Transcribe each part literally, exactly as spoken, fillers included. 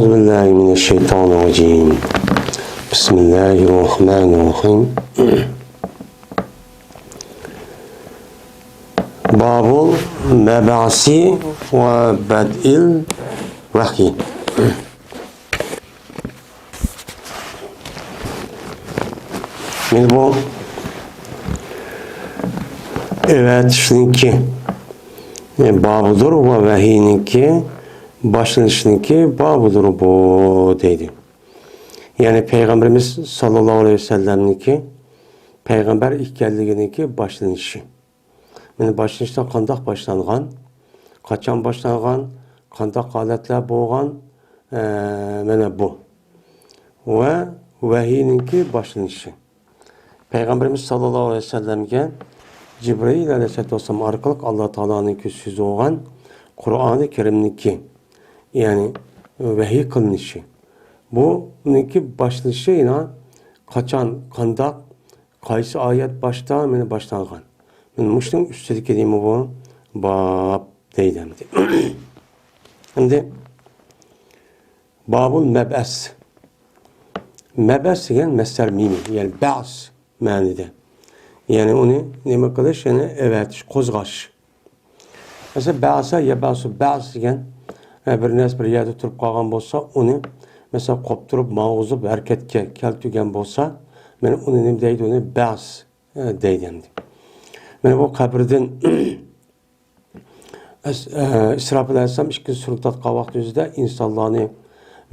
بالله من الشيطان الرجيم. بسم الله الرحمن الرحيم. باب المبعث وبدء الوحي. مانا بۇ ئەۋەتىشنىڭكى، ئە، بابىدۇر ۋە ۋەھىينىڭكى باشلىنىشنىڭكى بابىدۇر بۇ دەيدۇ. يەنى پەيغەمبىرىمىز ساللاللاھۇ ئەلەيھى ۋەسەللەمنىڭكى پەيغەمبەر ئىكەنلىكىنىڭكى باشلىنىشى. مانا باشلىنىشتا قانداق باشلانغان، قاچان باشلانغان، قانداق ھالەتلەر بولغان، ئە، مانا بۇ. ۋە ۋەھىينىڭكى باشلىنىشى. پەيغەمبىرىمىز ساللاللاھۇ ئەلەيھى ۋەسەللەمگە جىبرىئىل ئەلەيھىسسالاتۇ ۋەسسالام ئارقىلىق ئاللا تائالانىڭكى سۆزى بولغان قۇرئانى كەرىمنىڭكى، يەنى ۋەھىي قىلىنىشى. بۇنىڭكى باشلىنىشى يەنە قاچان، قانداق، قايسى ئايەت باشتا مانا باشلانغان؟ مانا مۇشۇنىڭ ئۈستىدىكى نېمە بۇ؟ باب دەيدۇ ئەمدى. ئەمدى بابۇل مەبئەس. مەبئەس دېگەن مەسدەر مىمى، يەنى بەس مەنىدە. يەنى ئۇنى نېمە قىلىش؟ يەنى ئەۋەتىش، قوزغاش. مەسىلەن، بەسە يەبەسۇ، بەس دېگەن، ئە، بىر نەرسە بىر يەردە تۇرۇپ قالغان بولسا، ئۇنى، مەسىلەن، قوپتۇرۇپ، ماڭغۇزۇپ، ھەرىكەتكە كەلتۈرگەن بولسا، مانا ئۇنى نېمە دەيدۇ؟ ئۇنى بەس، ئە، دەيدۇ ئەمدى. مانا بۇ قەبرىدىن، ئەس-، ئە، ئىسراپىل ئەلەيھىسسالام ئىككىنچى سۈرە تارتقان ۋاقتى ئۆزىدە ئىنسانلارنى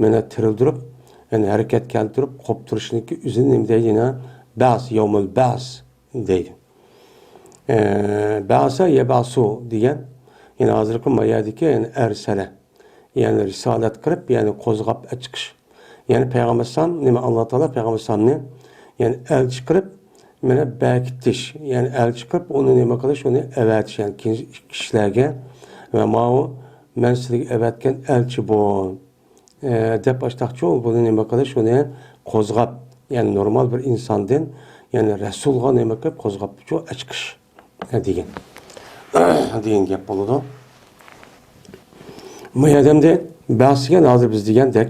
مانا تىرىلدۈرۈپ، يەنى ھەرىكەتكە كەلتۈرۈپ، قوپتۇرۇشنىڭكى ئۆزىنى نېمە دەيدۇ؟ يەنە بەس، يەۋمۇل بەس دەيدۇ. ئە، بەسە يەبەسۇ دېگەن، يەنى ھازىرقى ما يەردىكى، يەنى ئەرسەلە. يەنى رىسالەت قىلىپ، يەنى قوزغاپ ئەچىقىش. يەنى پەيغەمبەر ئەلەيھىسسالام، نېمە، ئاللا تائالا پەيغەمبەر ئەلەيھىسسالامنى، يەنى ئەلچى قىلىپ، مانا بەركىتىش، يەنى ئەلچى قىلىپ ئۇنى نېمە قىلىش، ئۇنى ئەۋەتىش، يەنى كىشىلەرگە ۋە ماۋۇ مەن سىلەرگە ئەۋەتكەن ئەلچى بۇ. ئە، دەپ ئاشتاقچۇ، بۇنى نېمە قىلىش، ئۇنى قوزغاپ، يەنى نورمال بىر ئىنساندىن، يەنى رەسۇلغا نېمە قىلىپ قوزغاپچۇ ئەچىقىش، ئە، دېگەن. دېگەن گەپ بولىدۇ. بۇ ئادەمدە بەس دېگەن ھازىر بىز دېگەندەك،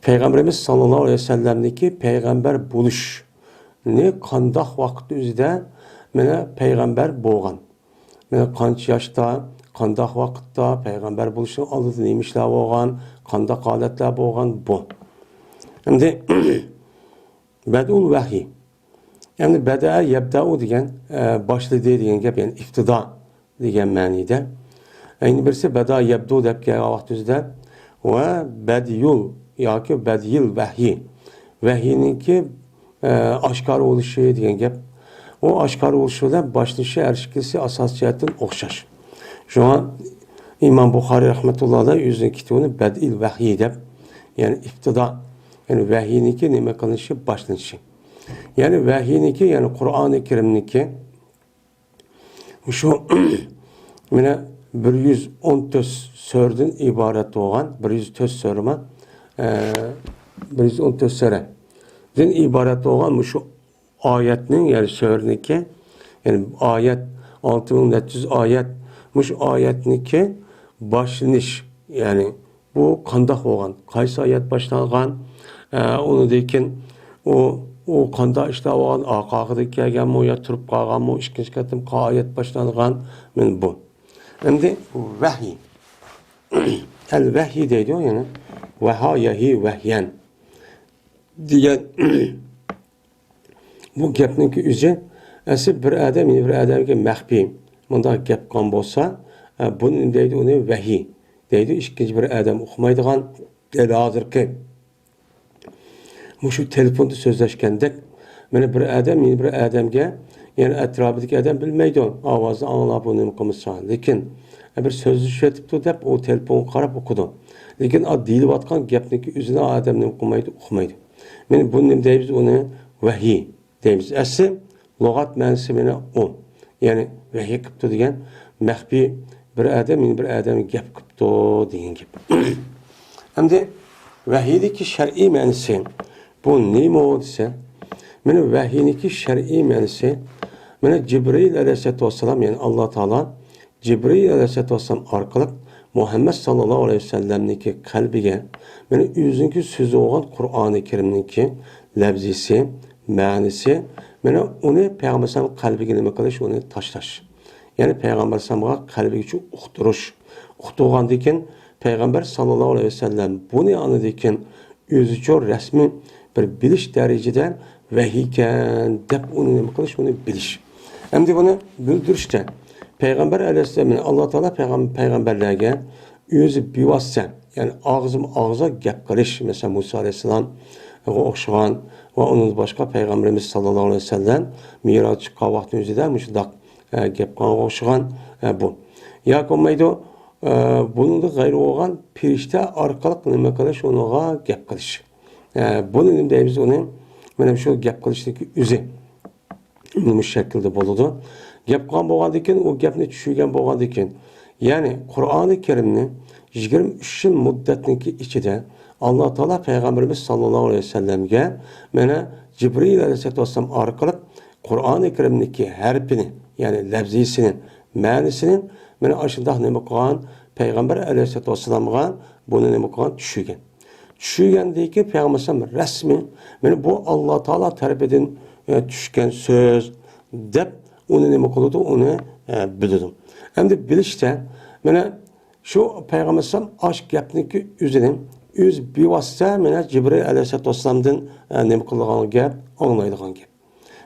پەيغەمبىرىمىز ساللاللاھۇ ئەلەيھى ۋەسەللەمنىڭكى پەيغەمبەر بولۇشنى قانداق ۋاقىت ئۆزىدە مانا پەيغەمبەر بولغان. مانا قانچە ياشتا، قانداق ۋاقىتتا، پەيغەمبەر بولۇشنىڭ ئالدىدا نېمە ئىشلار بولغان، قانداق ھالەتلەر بولغان بۇ. ئەمدى بەدئۇل ۋەھىي. ئەمدى بەدەئە يەبدەئۇ دېگەن، ئە، باشلىدى دېگەن گەپ، يەنى ئىپتىدا دېگەن مەنىدە. ئەينى بىرسى بەدا يەبدۇ دەپ كەلگەن ۋاقتىمىزدا ۋە بەديۇل ياكى بەديىل ۋەھيى. ۋەھيىنىڭكى، ئە، ئاشكارا بولۇشى دېگەن گەپ. ئۇ ئاشكارا بولۇشى بىلەن باشلىنىشى ھەر ئىككىلىسى ئاساسىي جەھەتتىن ئوخشاش. شۇڭا ئىمام بۇخارىي رەھمەتۇللا ئەلەيھ ئۆزىنىڭ كىتابىنى بەدئىل ۋەھيى دەپ، يەنى ئىپتىدا، يەنى ۋەھيىنىڭكى نېمە قىلىنىشى، باشلىنىشى. يەنى ۋەھيىنىڭكى، يەنى قۇرئانى كەرىمنىڭكى مۇشۇ مانا بىر يۈز ئون تۆت سۈرىدىن ئىبارەت بولغان، بىر يۈز تۆت سۈرىمۇ، ئە، بىر يۈز ئون تۆت سۈرىدىن ئىبارەت بولغان مۇشۇ ئايەتنىڭ، يەنى سۈرىنىڭكى، يەنى ئايەت، ئالتە مىڭ نەچچە يۈز ئايەت، مۇشۇ ئايەتنىڭكى باشلىنىش، يەنى بۇ قانداق بولغان؟ قايسى ئايەت باشلانغان؟ ئە، ئۇنىڭدىن كېيىن ئۇ، ئۇ قانداق ئىشلار بولغان؟ ئارقا-ئارقىدىن كەلگەنمۇ يا تۇرۇپ قالغانمۇ؟ ئىككىنچى قېتىم قا-، ئايەت باشلانغان؟ مانا بۇ. ئەمدى ۋەھىي. ئەل ۋەھىي دەيدۇ، يەنى ۋەھا يەھى ۋەھيەن دېگەن بۇ گەپنىڭكى ئۆزى، ئەسلى بىر ئادەم يەنە بىر ئادەمگە مەخپىي مۇنداق گەپ قىلغان بولسا، ئە، بۇنى نېمە دەيدۇ؟ ئۇنى ۋەھىي دەيدۇ. ئىككىنچى بىر ئادەم ئۇقمايدىغان، دەل ھازىرقى مۇشۇ تېلېفوندا سۆزلەشكەندەك، مانا بىر ئادەم يەنە بىر ئادەمگە، يەنى ئەتراپىدىكى ئادەم بىلمەيدۇ، ئاۋازنى ئاڭلاپ بۇ نېمە قىلمىسا. لېكىن، ئە، بىر سۆزلىشىۋېتىپتۇ دەپ ئۇ تېلېفونغا قاراپ ئۇقىدۇ. لېكىن ئا، دېيىلىۋاتقان گەپنىڭكى ئۆزىنى ئادەم نېمە قىلمايدۇ، ئۇقمايدۇ. مانا بۇنى نېمە دەيمىز؟ ئۇنى ۋەھىي دەيمىز. ئەسلى لۇغەت مەنىسى مانا ئۇ. يەنى ۋەھىي قىپتۇ دېگەن مەخپىي بىر ئادەم يەنە بىر ئادەمگە گەپ قىپتۇ دېگەن گەپ. ئەمدى ۋەھىيدىكى شەرئىي مەنىسى بۇ نېمە دېسە، مانا ۋەھىينىڭكى شەرئىي مەنىسى، مانا جىبرىئىل ئەلەيھىسسالاتۇ ۋەسسالام، يەنى ئاللا تائالا جىبرىئىل ئەلەيھىسسالاتۇ ۋەسسالام ئارقىلىق مۇھەممەد ساللاللاھۇ ئەلەيھى ۋەسەللەمنىڭكى قەلبىگە، مانا، ئۆزىنىڭكى سۆزى بولغان قۇرئانى كەرىمنىڭكى لەۋزىسى، مەنىسى، مانا، ئۇنى پەيغەمبەر ئەلەيھىسسالام قەلبىگە نېمە قىلىش، ئۇنى تاشلاش. يەنى پەيغەمبەر ئەلەيھىسسالامغا قەلبىگىچە ئۇقتۇرۇش. ئۇقتۇرغاندىن كېيىن پەيغەمبەر ساللاللاھۇ ئەلەيھى ۋەسەللەم بۇنى ئاندىن كېيىن ئۆزىچۇ رەسمىي بىر بىلىش دەرىجىدە ۋەھىيكەن دەپ ئۇنى نېمە قىلىش، ئۇنى بىلىش. ئەمدى بۇنى بىلدۈرۈشتە پەيغەمبەر ئەلەيھىسسالام، ئاللا تائالا پەيغەم-، پەيغەمبەرلەرگە ئۆزى بىۋاسىتە، يەنى ئاغزىمۇ ئاغزا گەپ قىلىش، مەسىلەن، مۇسا ئەلەيھىسسالامغا ئوخشىغان ۋە ئۇنىڭدىن باشقا پەيغەمبىرىمىز ساللاللاھۇ ئەلەيھى ۋەسەللەم مىئراج چىققان ۋاقتىنىڭ ئۆزىدە مۇشۇنداق، ئە، گەپ قىلغانغا ئوخشىغان، ئە، بۇ. ياكى بولمايدۇ، ئە، بۇنىڭدىن غەيرى بولغان پېرىشتە ئارقىلىق نېمە قىلىش، ئۇنىڭغا گەپ قىلىش. ئە، بۇنى نېمە دەيمىز ئۇنى؟ مانا شۇ گەپ قىلىشتىكى ئۆزى. مۇشۇ شەكىلدە بولىدۇ. گەپ قىلغان بولغاندىن كېيىن، ئۇ گەپنى چۈشۈرگەن بولغاندىن كېيىن، يەنى قۇرئانى كەرىمنى يىگىرمە ئۈچ يىل مۇددەتنىڭكى ئىچىدە ئاللا تائالا پەيغەمبىرىمىز ساللاللاھۇ ئەلەيھى ۋەسەللەمگە مانا جىبرىئىل ئەلەيھىسسالاتۇ ۋەسسالام ئارقىلىق قۇرئانى كەرىمنىڭكى ھەرپىنى، يەنى لەۋزىسىنى، مەنىسىنى مانا ئاشۇنداق نېمە قىلغان، پەيغەمبەر ئەلەيھىسسالاتۇ ۋەسسالامغا بۇنى نېمە قىلغان، چۈشۈرگەن. چۈشۈرگەندىن كېيىن پەيغەمبەر ئەلەيھىسسالام رەسمىي، مانا بۇ ئاللا تائالا تەرىپىدىن، ئە، چۈشكەن سۆز دەپ ئۇنى نېمە قىلىدۇ، ئۇنى، ئە، بىلىدۇ. ئەمدى بىلىشتە، مانا شۇ پەيغەمبەر ئەلەيھىسسالام ئاش گەپنىكى ئۆزىنى ئۆز بىۋاسىتە مانا جىبرىئىل ئەلەيھىسسالاتۇ ۋەسسالامدىن، ئە، نېمە قىلىدىغان گەپ، ئاڭلايدىغان گەپ.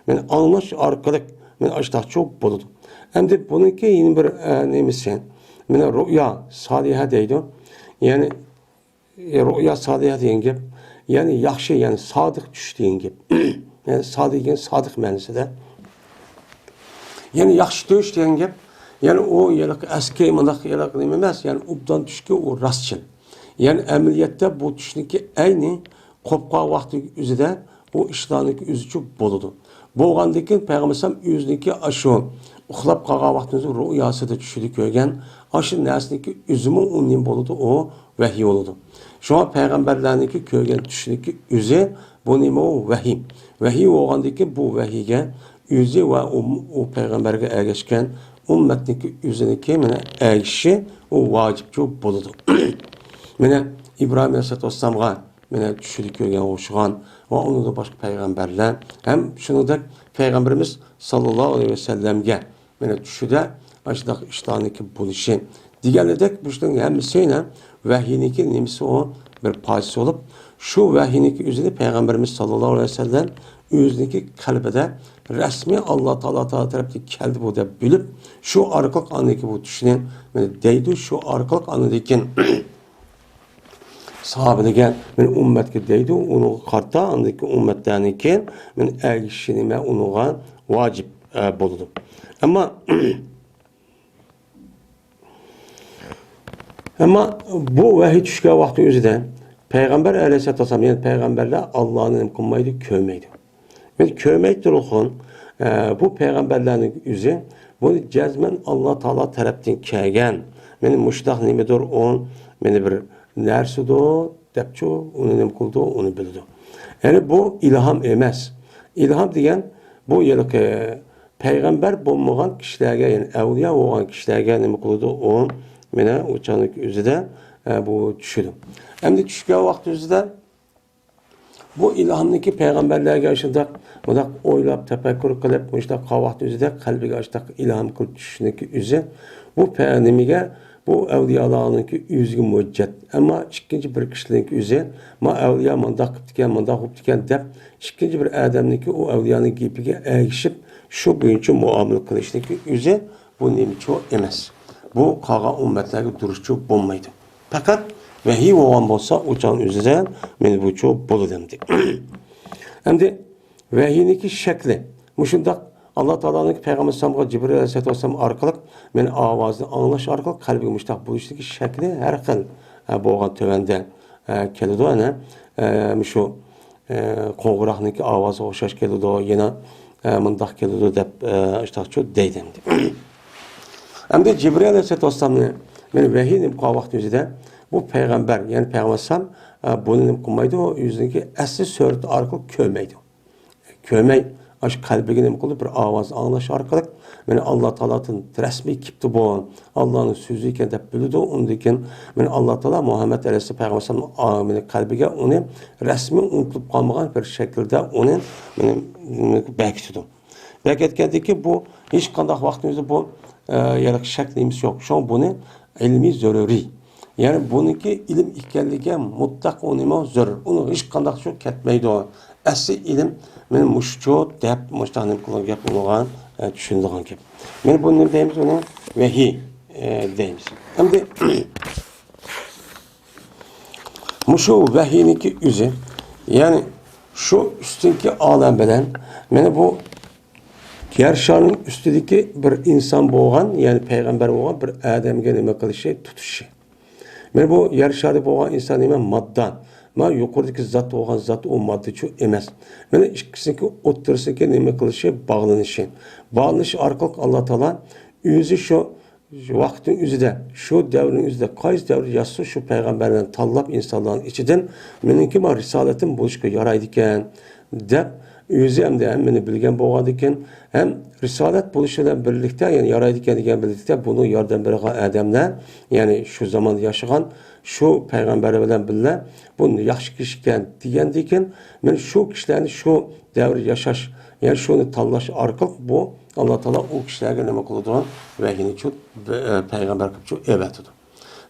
مانا ئاڭلاش ئارقىلىق مانا ئاشتاقچۇ بولىدۇ. ئەمدى بۇنىڭكى يەنە بىر، ئە، نېمىسى، مانا رۇئيا سالىھە دەيدۇ. يەنى، ئە، رۇئيا سالىھە دېگەن گەپ، يەنى ياخشى، يەنى سادىق چۈش دېگەن گەپ. يەنى سادىق دېگەن سادىق مەنىسىدە. يەنى ياخشى چۈش دېگەن گەپ، يەنى ئۇ ھېلىقى ئەسكى مۇنداق ھېلىقى نېمە ئەمەس، يەنى ئوبدان چۈشكە ئۇ راستچىل. يەنى ئەمەلىيەتتە بۇ چۈشنىڭكى ئەينى قوپقان ۋاقتى ئۆزىدە ئۇ ئىشلارنىڭكى ئۆزىچۇ بولىدۇ. بولغاندىن كېيىن پەيغەمبەر ئەلەيھىسسالام ئۆزىنىڭكى ئاشۇ ئۇخلاپ قالغان ۋاقتىمىزدا رۇئياسىدا چۈشىدە كۆرگەن ئاشۇ نەرسىنىڭكى ئۆزىمۇ ئۇ نېمە بولىدۇ؟ ئۇ ۋەھىي بولىدۇ. شۇڭا پەيغەمبەرلەرنىڭكى كۆرگەن چۈشىنىڭكى ئۆزى بۇ نېمە؟ ئۇ ۋەھىي. ۋەھىي بولغاندىن كېيىن بۇ ۋەھىيگە ئۆزى ۋە ئۇ، ئۇ پەيغەمبەرگە ئەگەشكەن ئۈممەتنىڭكى ئۆزىنىڭكى مانا ئەگىشىشى ئۇ ۋاجىپچۇ بولىدۇ. مانا ئىبراھىم ئەلەيھىسسالاتۇ ۋەسسالامغا مانا چۈشىدە كۆرگەن ئوخشىغان ۋە ئۇنىڭدىن باشقا پەيغەمبەرلەر ھەم شۇنىڭدەك پەيغەمبىرىمىز ساللاللاھۇ ئەلەيھى ۋەسەللەمگە مانا چۈشىدە ئاشۇنداق ئىشلارنىڭكى بولۇشى دېگەنلىدەك، بۇ ئىشنىڭ ھەممىسى يەنە ۋەھىينىڭكى نېمىسى ئۇ بىر پارچىسى بولۇپ، شۇ ۋەھىينىڭكى ئۆزىنى پەيغەمبىرىمىز ساللاللاھۇ ئەلەيھى ۋەسەللەم ئۆزىنىڭكى قەلبىدە رەسمىي ئاللا تائالا تەرەپتىن كەلدى بۇ دەپ بىلىپ، شۇ ئارقىلىق ئاندىن كېيىن بۇ چۈشنى مانا دەيدۇ، شۇ ئارقىلىق ئاندىن كېيىن ساھابىلەرگە، مەن ئۈممەتكە دەيدۇ، ئۇنىڭغا قارىتا ئاندىكى ئۈممەتلەرنىڭكى مەن ئەگىشىشى نېمە ئۇنىڭغا ۋاجىپ، ئە، بولىدۇ. ئەمما، ئەمما بۇ ۋەھىي چۈشكەن ۋاقتى ئۆزىدە پەيغەمبەر ئەلەيھىسسالاتۇ ۋەسسالام، يەنى پەيغەمبەرلەر ئاللانى نېمە قىلمايدۇ، كۆرمەيدۇ. مەن كۆرمەي تۇرغۇن، ئە، بۇ پەيغەمبەرلەرنىڭ ئۆزى بۇنى جەزمەن ئاللا تائالا تەرەپتىن كەلگەن، مەن مۇشۇنداق نېمىدۇر ئۇ، مېنى بىر نەرسىدۇر دەپچۇ، ئۇنى نېمە قىلىدۇ، ئۇنى بىلىدۇ. يەنى بۇ ئىلھام ئەمەس. ئىلھام دېگەن بۇ ھېلىقى پەيغەمبەر بولمىغان كىشىلەرگە، يەنى ئەۋلىيا بولغان كىشىلەرگە نېمە قىلىدۇ ئۇ، مانا ئۇ چاغنىڭ ئۆزىدە، ئە، بۇ چۈشىدۇ. ئەمدى چۈشكەن ۋاقتى ئۆزىدە بۇ ئىلھامنىكى پەيغەمبەرلەرگە شۇنداق، مۇنداق ئويلاپ، تەپەككۇر قىلىپ، مۇشۇنداق قالغان ۋاقتى ئۆزىدە قەلبىگە شۇنداق ئىلھام قىلىپ چۈشۈشنىكى ئۆزى، بۇ پە-، نېمىگە، بۇ ئەۋلىيالارنىڭكى ئۆزىگە مۇججەت. ئەمما ئىككىنچى بىر كىشىنىڭكى ئۆزى، ما ئەۋلىيا مۇنداق قىپتىكەن، مۇنداق بوپتىكەن دەپ، ئىككىنچى بىر ئادەمنىڭكى ئۇ ئەۋلىيانىڭ گېپىگە ئەگىشىپ، شۇ بويىچە مۇئامىلە قىلىشنىڭكى ئۆزى بۇ نېمىچۇ ئەمەس. بۇ قالغان ئۈممەتلەرگە دۇرۇسچۇ بولمايدۇ. پەقەت ۋەھىي بولغان بولسا، ئۇ چاغنىڭ ئۆزىدە مانا بۇچۇ بولىدۇ ئەمدى. ئەمدى ۋەھىينىڭكى شەكلى مۇشۇنداق، ئاللا تائالانىڭ پەيغەمبەر ئەلەيھىسسالامغا جىبرىل ئەلەيھىسسالاتۇ ۋەسسالام ئارقىلىق مېنى ئاۋازىنى ئاڭلاش ئارقىلىق قەلبىگە مۇشۇنداق بولۇشىدىكى شەكلى ھەر خىل، ئە، بولغان تۆۋەندە، ئە، كېلىدۇ. ئەنە، ئە، مۇشۇ ئە، قوڭغۇراقنىڭكى ئاۋازىغا ئوخشاش كېلىدۇ، يەنە، ئە، مۇنداق كېلىدۇ دەپ، ئە، ئاشتاقچۇ دەيدۇ ئەمدى. ئەمدى جىبرىل ئەلەيھىسسالاتۇ ۋەسسالامنى، مانا ۋەھىي نېمە قىلغان ۋاقتى ئۆزىدە بۇ پەيغەمبەر، يەنى پەيغەمبەر ئەلەيھىسسالام، ئە، بۇنى نېمە قىلمايدۇ، ئۆزىنىڭكى ئەسلى سۈرىتى ئارقىلىق كۆرمەيدۇ. كۆرمەي، ئاشۇ قەلبىگە نېمە قىلىدۇ؟ بىر ئاۋاز ئاڭلاش ئارقىلىق، مانا، ئاللا تائالادىن رەسمىي كېپتۇ بۇ، ئاللانىڭ سۆزى ئىكەن دەپ بىلىدۇ. ئۇندىن كېيىن، مانا، ئاللا تائالا مۇھەممەد ئەلەيھىسسالام پەيغەمبەرنىڭ، ئا، مانا، قەلبىگە ئۇنى رەسمىي ئۇنتۇلۇپ قالمىغان بىر شەكىلدە ئۇنى، مانا، بېكىتىدۇ. بەك ئېيتكەندىكى بۇ ھېچقانداق ۋاقىتنىڭ ئۆزىدە بۇ، ئە، يەنە شەك نېمىسى يوق. شۇڭا بۇنى ئىلمىي زۆرۈرىي. يەنى بۇنىڭكى ئىلىم ئىكەنلىكى مۇتلەق ئۇ نېمە زۆرۈر. ئۇنىڭ ھېچقانداق شۇ كەتمەيدۇ. ئەسلى ئىلىم مېنىڭ مۇشۇچۇ دەپ مۇشۇنداق نېمە قىلغان گەپ ئۇنىڭغا، ئە، چۈشىنىدىغان گەپ. مانا بۇنى نېمە دەيمىز؟ ئۇنى ۋەھىي، ئە، دەيمىز. ئەمدى مۇشۇ ۋەھىينىڭكى ئۆزى، يەنى شۇ ئۈستۈنكى ئالەم بىلەن مانا بۇ يەر شارىنىڭ ئۈستىدىكى بىر ئىنسان بولغان، يەنى پەيغەمبەر بولغان بىر ئادەمگە نېمە قىلىشى، تۇتۇشى. مانا بۇ يەر شارى بولغان ئىنسان نېمە؟ ماددا. مانا يۇقىرىدىكى زات بولغان زات ئۇ ماددىچۇ ئەمەس. مانا ئىككىسىنىڭكى ئوتتۇرىسىدىكى نېمە قىلىشى؟ باغلىنىشى. باغلىنىش ئارقىلىق ئاللا تائالا ئۆزى شۇ ۋاقىتنىڭ ئۆزىدە، شۇ دەۋرنىڭ ئۆزىدە قايسى دەۋر يازسا، شۇ پەيغەمبەرلەرنى تاللاپ، ئىنسانلارنىڭ ئىچىدىن مېنىڭكى مانا رىسالىتىم بولۇشقا يارايدىكەن، دەپ، ئۆزى ئەمدى ھەممىنى بىلگەن بولغاندىكىن، ھەم رىسالەت بولۇشى بىلەن بىرلىكتە، يەنى يارايدىكەن دېگەن بىلىكتە، بۇنىڭ ياردەم بېرىدىغان ئادەملەر، يەنى شۇ زاماندا ياشىغان شۇ پەيغەمبەر بىلەن بىللە، بۇ ياخشى كىشىكەن دېگەندىكىن، مەن شۇ كىشىلەرنى شۇ دەۋر ياشاش، يەنى شۇنى تاللاش ئارقىلىق بۇ ئاللا تائالا ئۇ كىشىلەرگە نېمە قىلىدۇ؟ ۋەھىينى شۇ، ئە، پەيغەمبەر قىلىپ شۇ ئەۋەتىدۇ.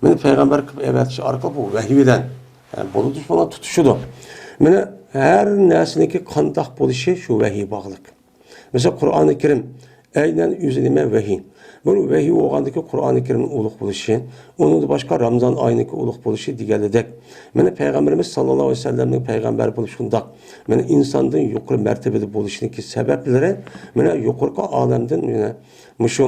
مانا پەيغەمبەر قىلىپ ئەۋەتىش ئارقىلىق بۇ ۋەھىي بىلەن، ئە، بولىدۇ، شۇنىڭ تۇتۇشىدۇ. مانا ھەر نەرسىنىڭكى قانداق بولۇشى شۇ ۋەھىي باغلىق. مەسىلەن، قۇرئانى كەرىم ئەينەن ئۆزى نېمە؟ ۋەھىي. بۇ ۋەھىي بولغاندىكى قۇرئانى كەرىمنىڭ ئۇلۇغ بولۇشى، ئۇنىڭدىن باشقا رامزان ئايىنىڭكى ئۇلۇغ بولۇشى دېگەنلىدەك. مانا پەيغەمبىرىمىز ساللاللاھۇ ئەلەيھى ۋەسەللەمنىڭ پەيغەمبەر بولۇشى شۇنداق. مانا ئىنساندىن يۇقىرى مەرتىبىدە بولۇشىنىڭكى سەۋەبلىرى، مانا يۇقىرىقى ئالەمدىن، مانا مۇشۇ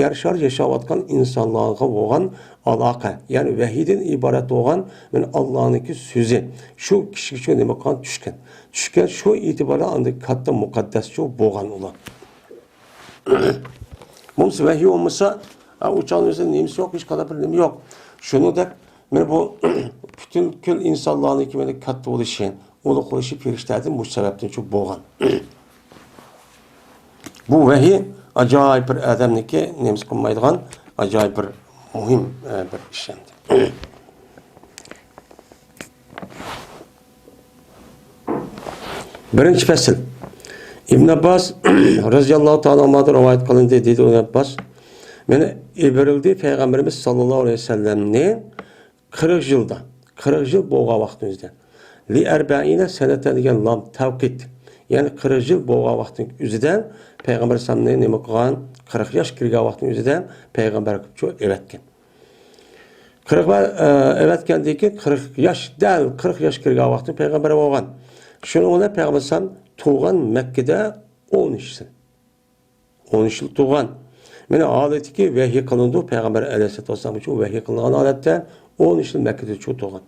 يەر شارى ياشاۋاتقان ئىنسانلارغا بولغان ئالاقە، يەنى ۋەھىيدىن ئىبارەت بولغان، مانا ئاللانىڭكى سۆزى شۇ كىشىگە شۇ نېمە قىلغان؟ چۈشكەن. چۈشكەن شۇ ئېتىبارى ئاندىن كاتتا مۇقەددەسچۇ بولغان ئۇلار. بولمىسا ۋەھىي بولمىسا، ئا، ئۇ چاغنىڭ ئۆزىدە نېمىسى يوق، ھېچقانداق بىر نېمە يوق. شۇنىڭدەك، مانا بۇ پۈتۈن كۈل ئىنسانلارنىڭكى مانا كاتتا بولۇشى، ئۇلۇغ بولۇشى پەرىشتىلەردىن مۇشۇ سەۋەبتىن شۇ بولغان. بۇ ۋەھىي ئاجايىپ بىر ئادەمنىڭكى نېمىسى قىلمايدىغان ئاجايىپ بىر مۇھىم، ئە، بىر ئىش ئەمدى. بىرىنچى پەسىل. ئىبن ئابباس رەزىياللاھۇ تائالا ئەنھۇدىن رىۋايەت قىلىندى، دېدى ئىبن ئابباس، مانا ئېبىرىلدى پەيغەمبىرىمىز ساللاللاھۇ ئەلەيھى ۋەسەللەمنى قىرىق يىلدا، قىرىق يىل بولغان ۋاقىتنىڭ ئۆزىدە. لىئەربەئىنە سەنەتەن دېگەن لام تەۋقىت. يەنى قىرىق يىل بولغان ۋاقىتنىڭ ئۆزىدە پەيغەمبەر ئەلەيھىسسالامنى نېمە قىلغان؟ قىرىق ياش كىرگەن ۋاقىتنىڭ ئۆزىدە پەيغەمبەر قىلىپ شۇ ئەۋەتكەن. قىرىق ۋە، ئە، ئەۋەتكەندىن كېيىن قىرىق ياش، دەل قىرىق ياش كىرگەن ۋاقتى پەيغەمبەر بولغان. شۇنىڭ بىلەن پەيغەمبەر ئەلەيھىسسالام تۇغان مەككىدە ئون ئۈچ يىل. ئون ئۈچ يىل تۇغان. مانا ھالىتىكى ۋەھىي قىلىنىدۇ پەيغەمبەر ئەلەيھىسسالاتۇ ۋەسسالامغا شۇ ۋەھىي قىلىنغان ھالەتتە ئون ئۈچ يىل مەككىدە شۇ تۇغان.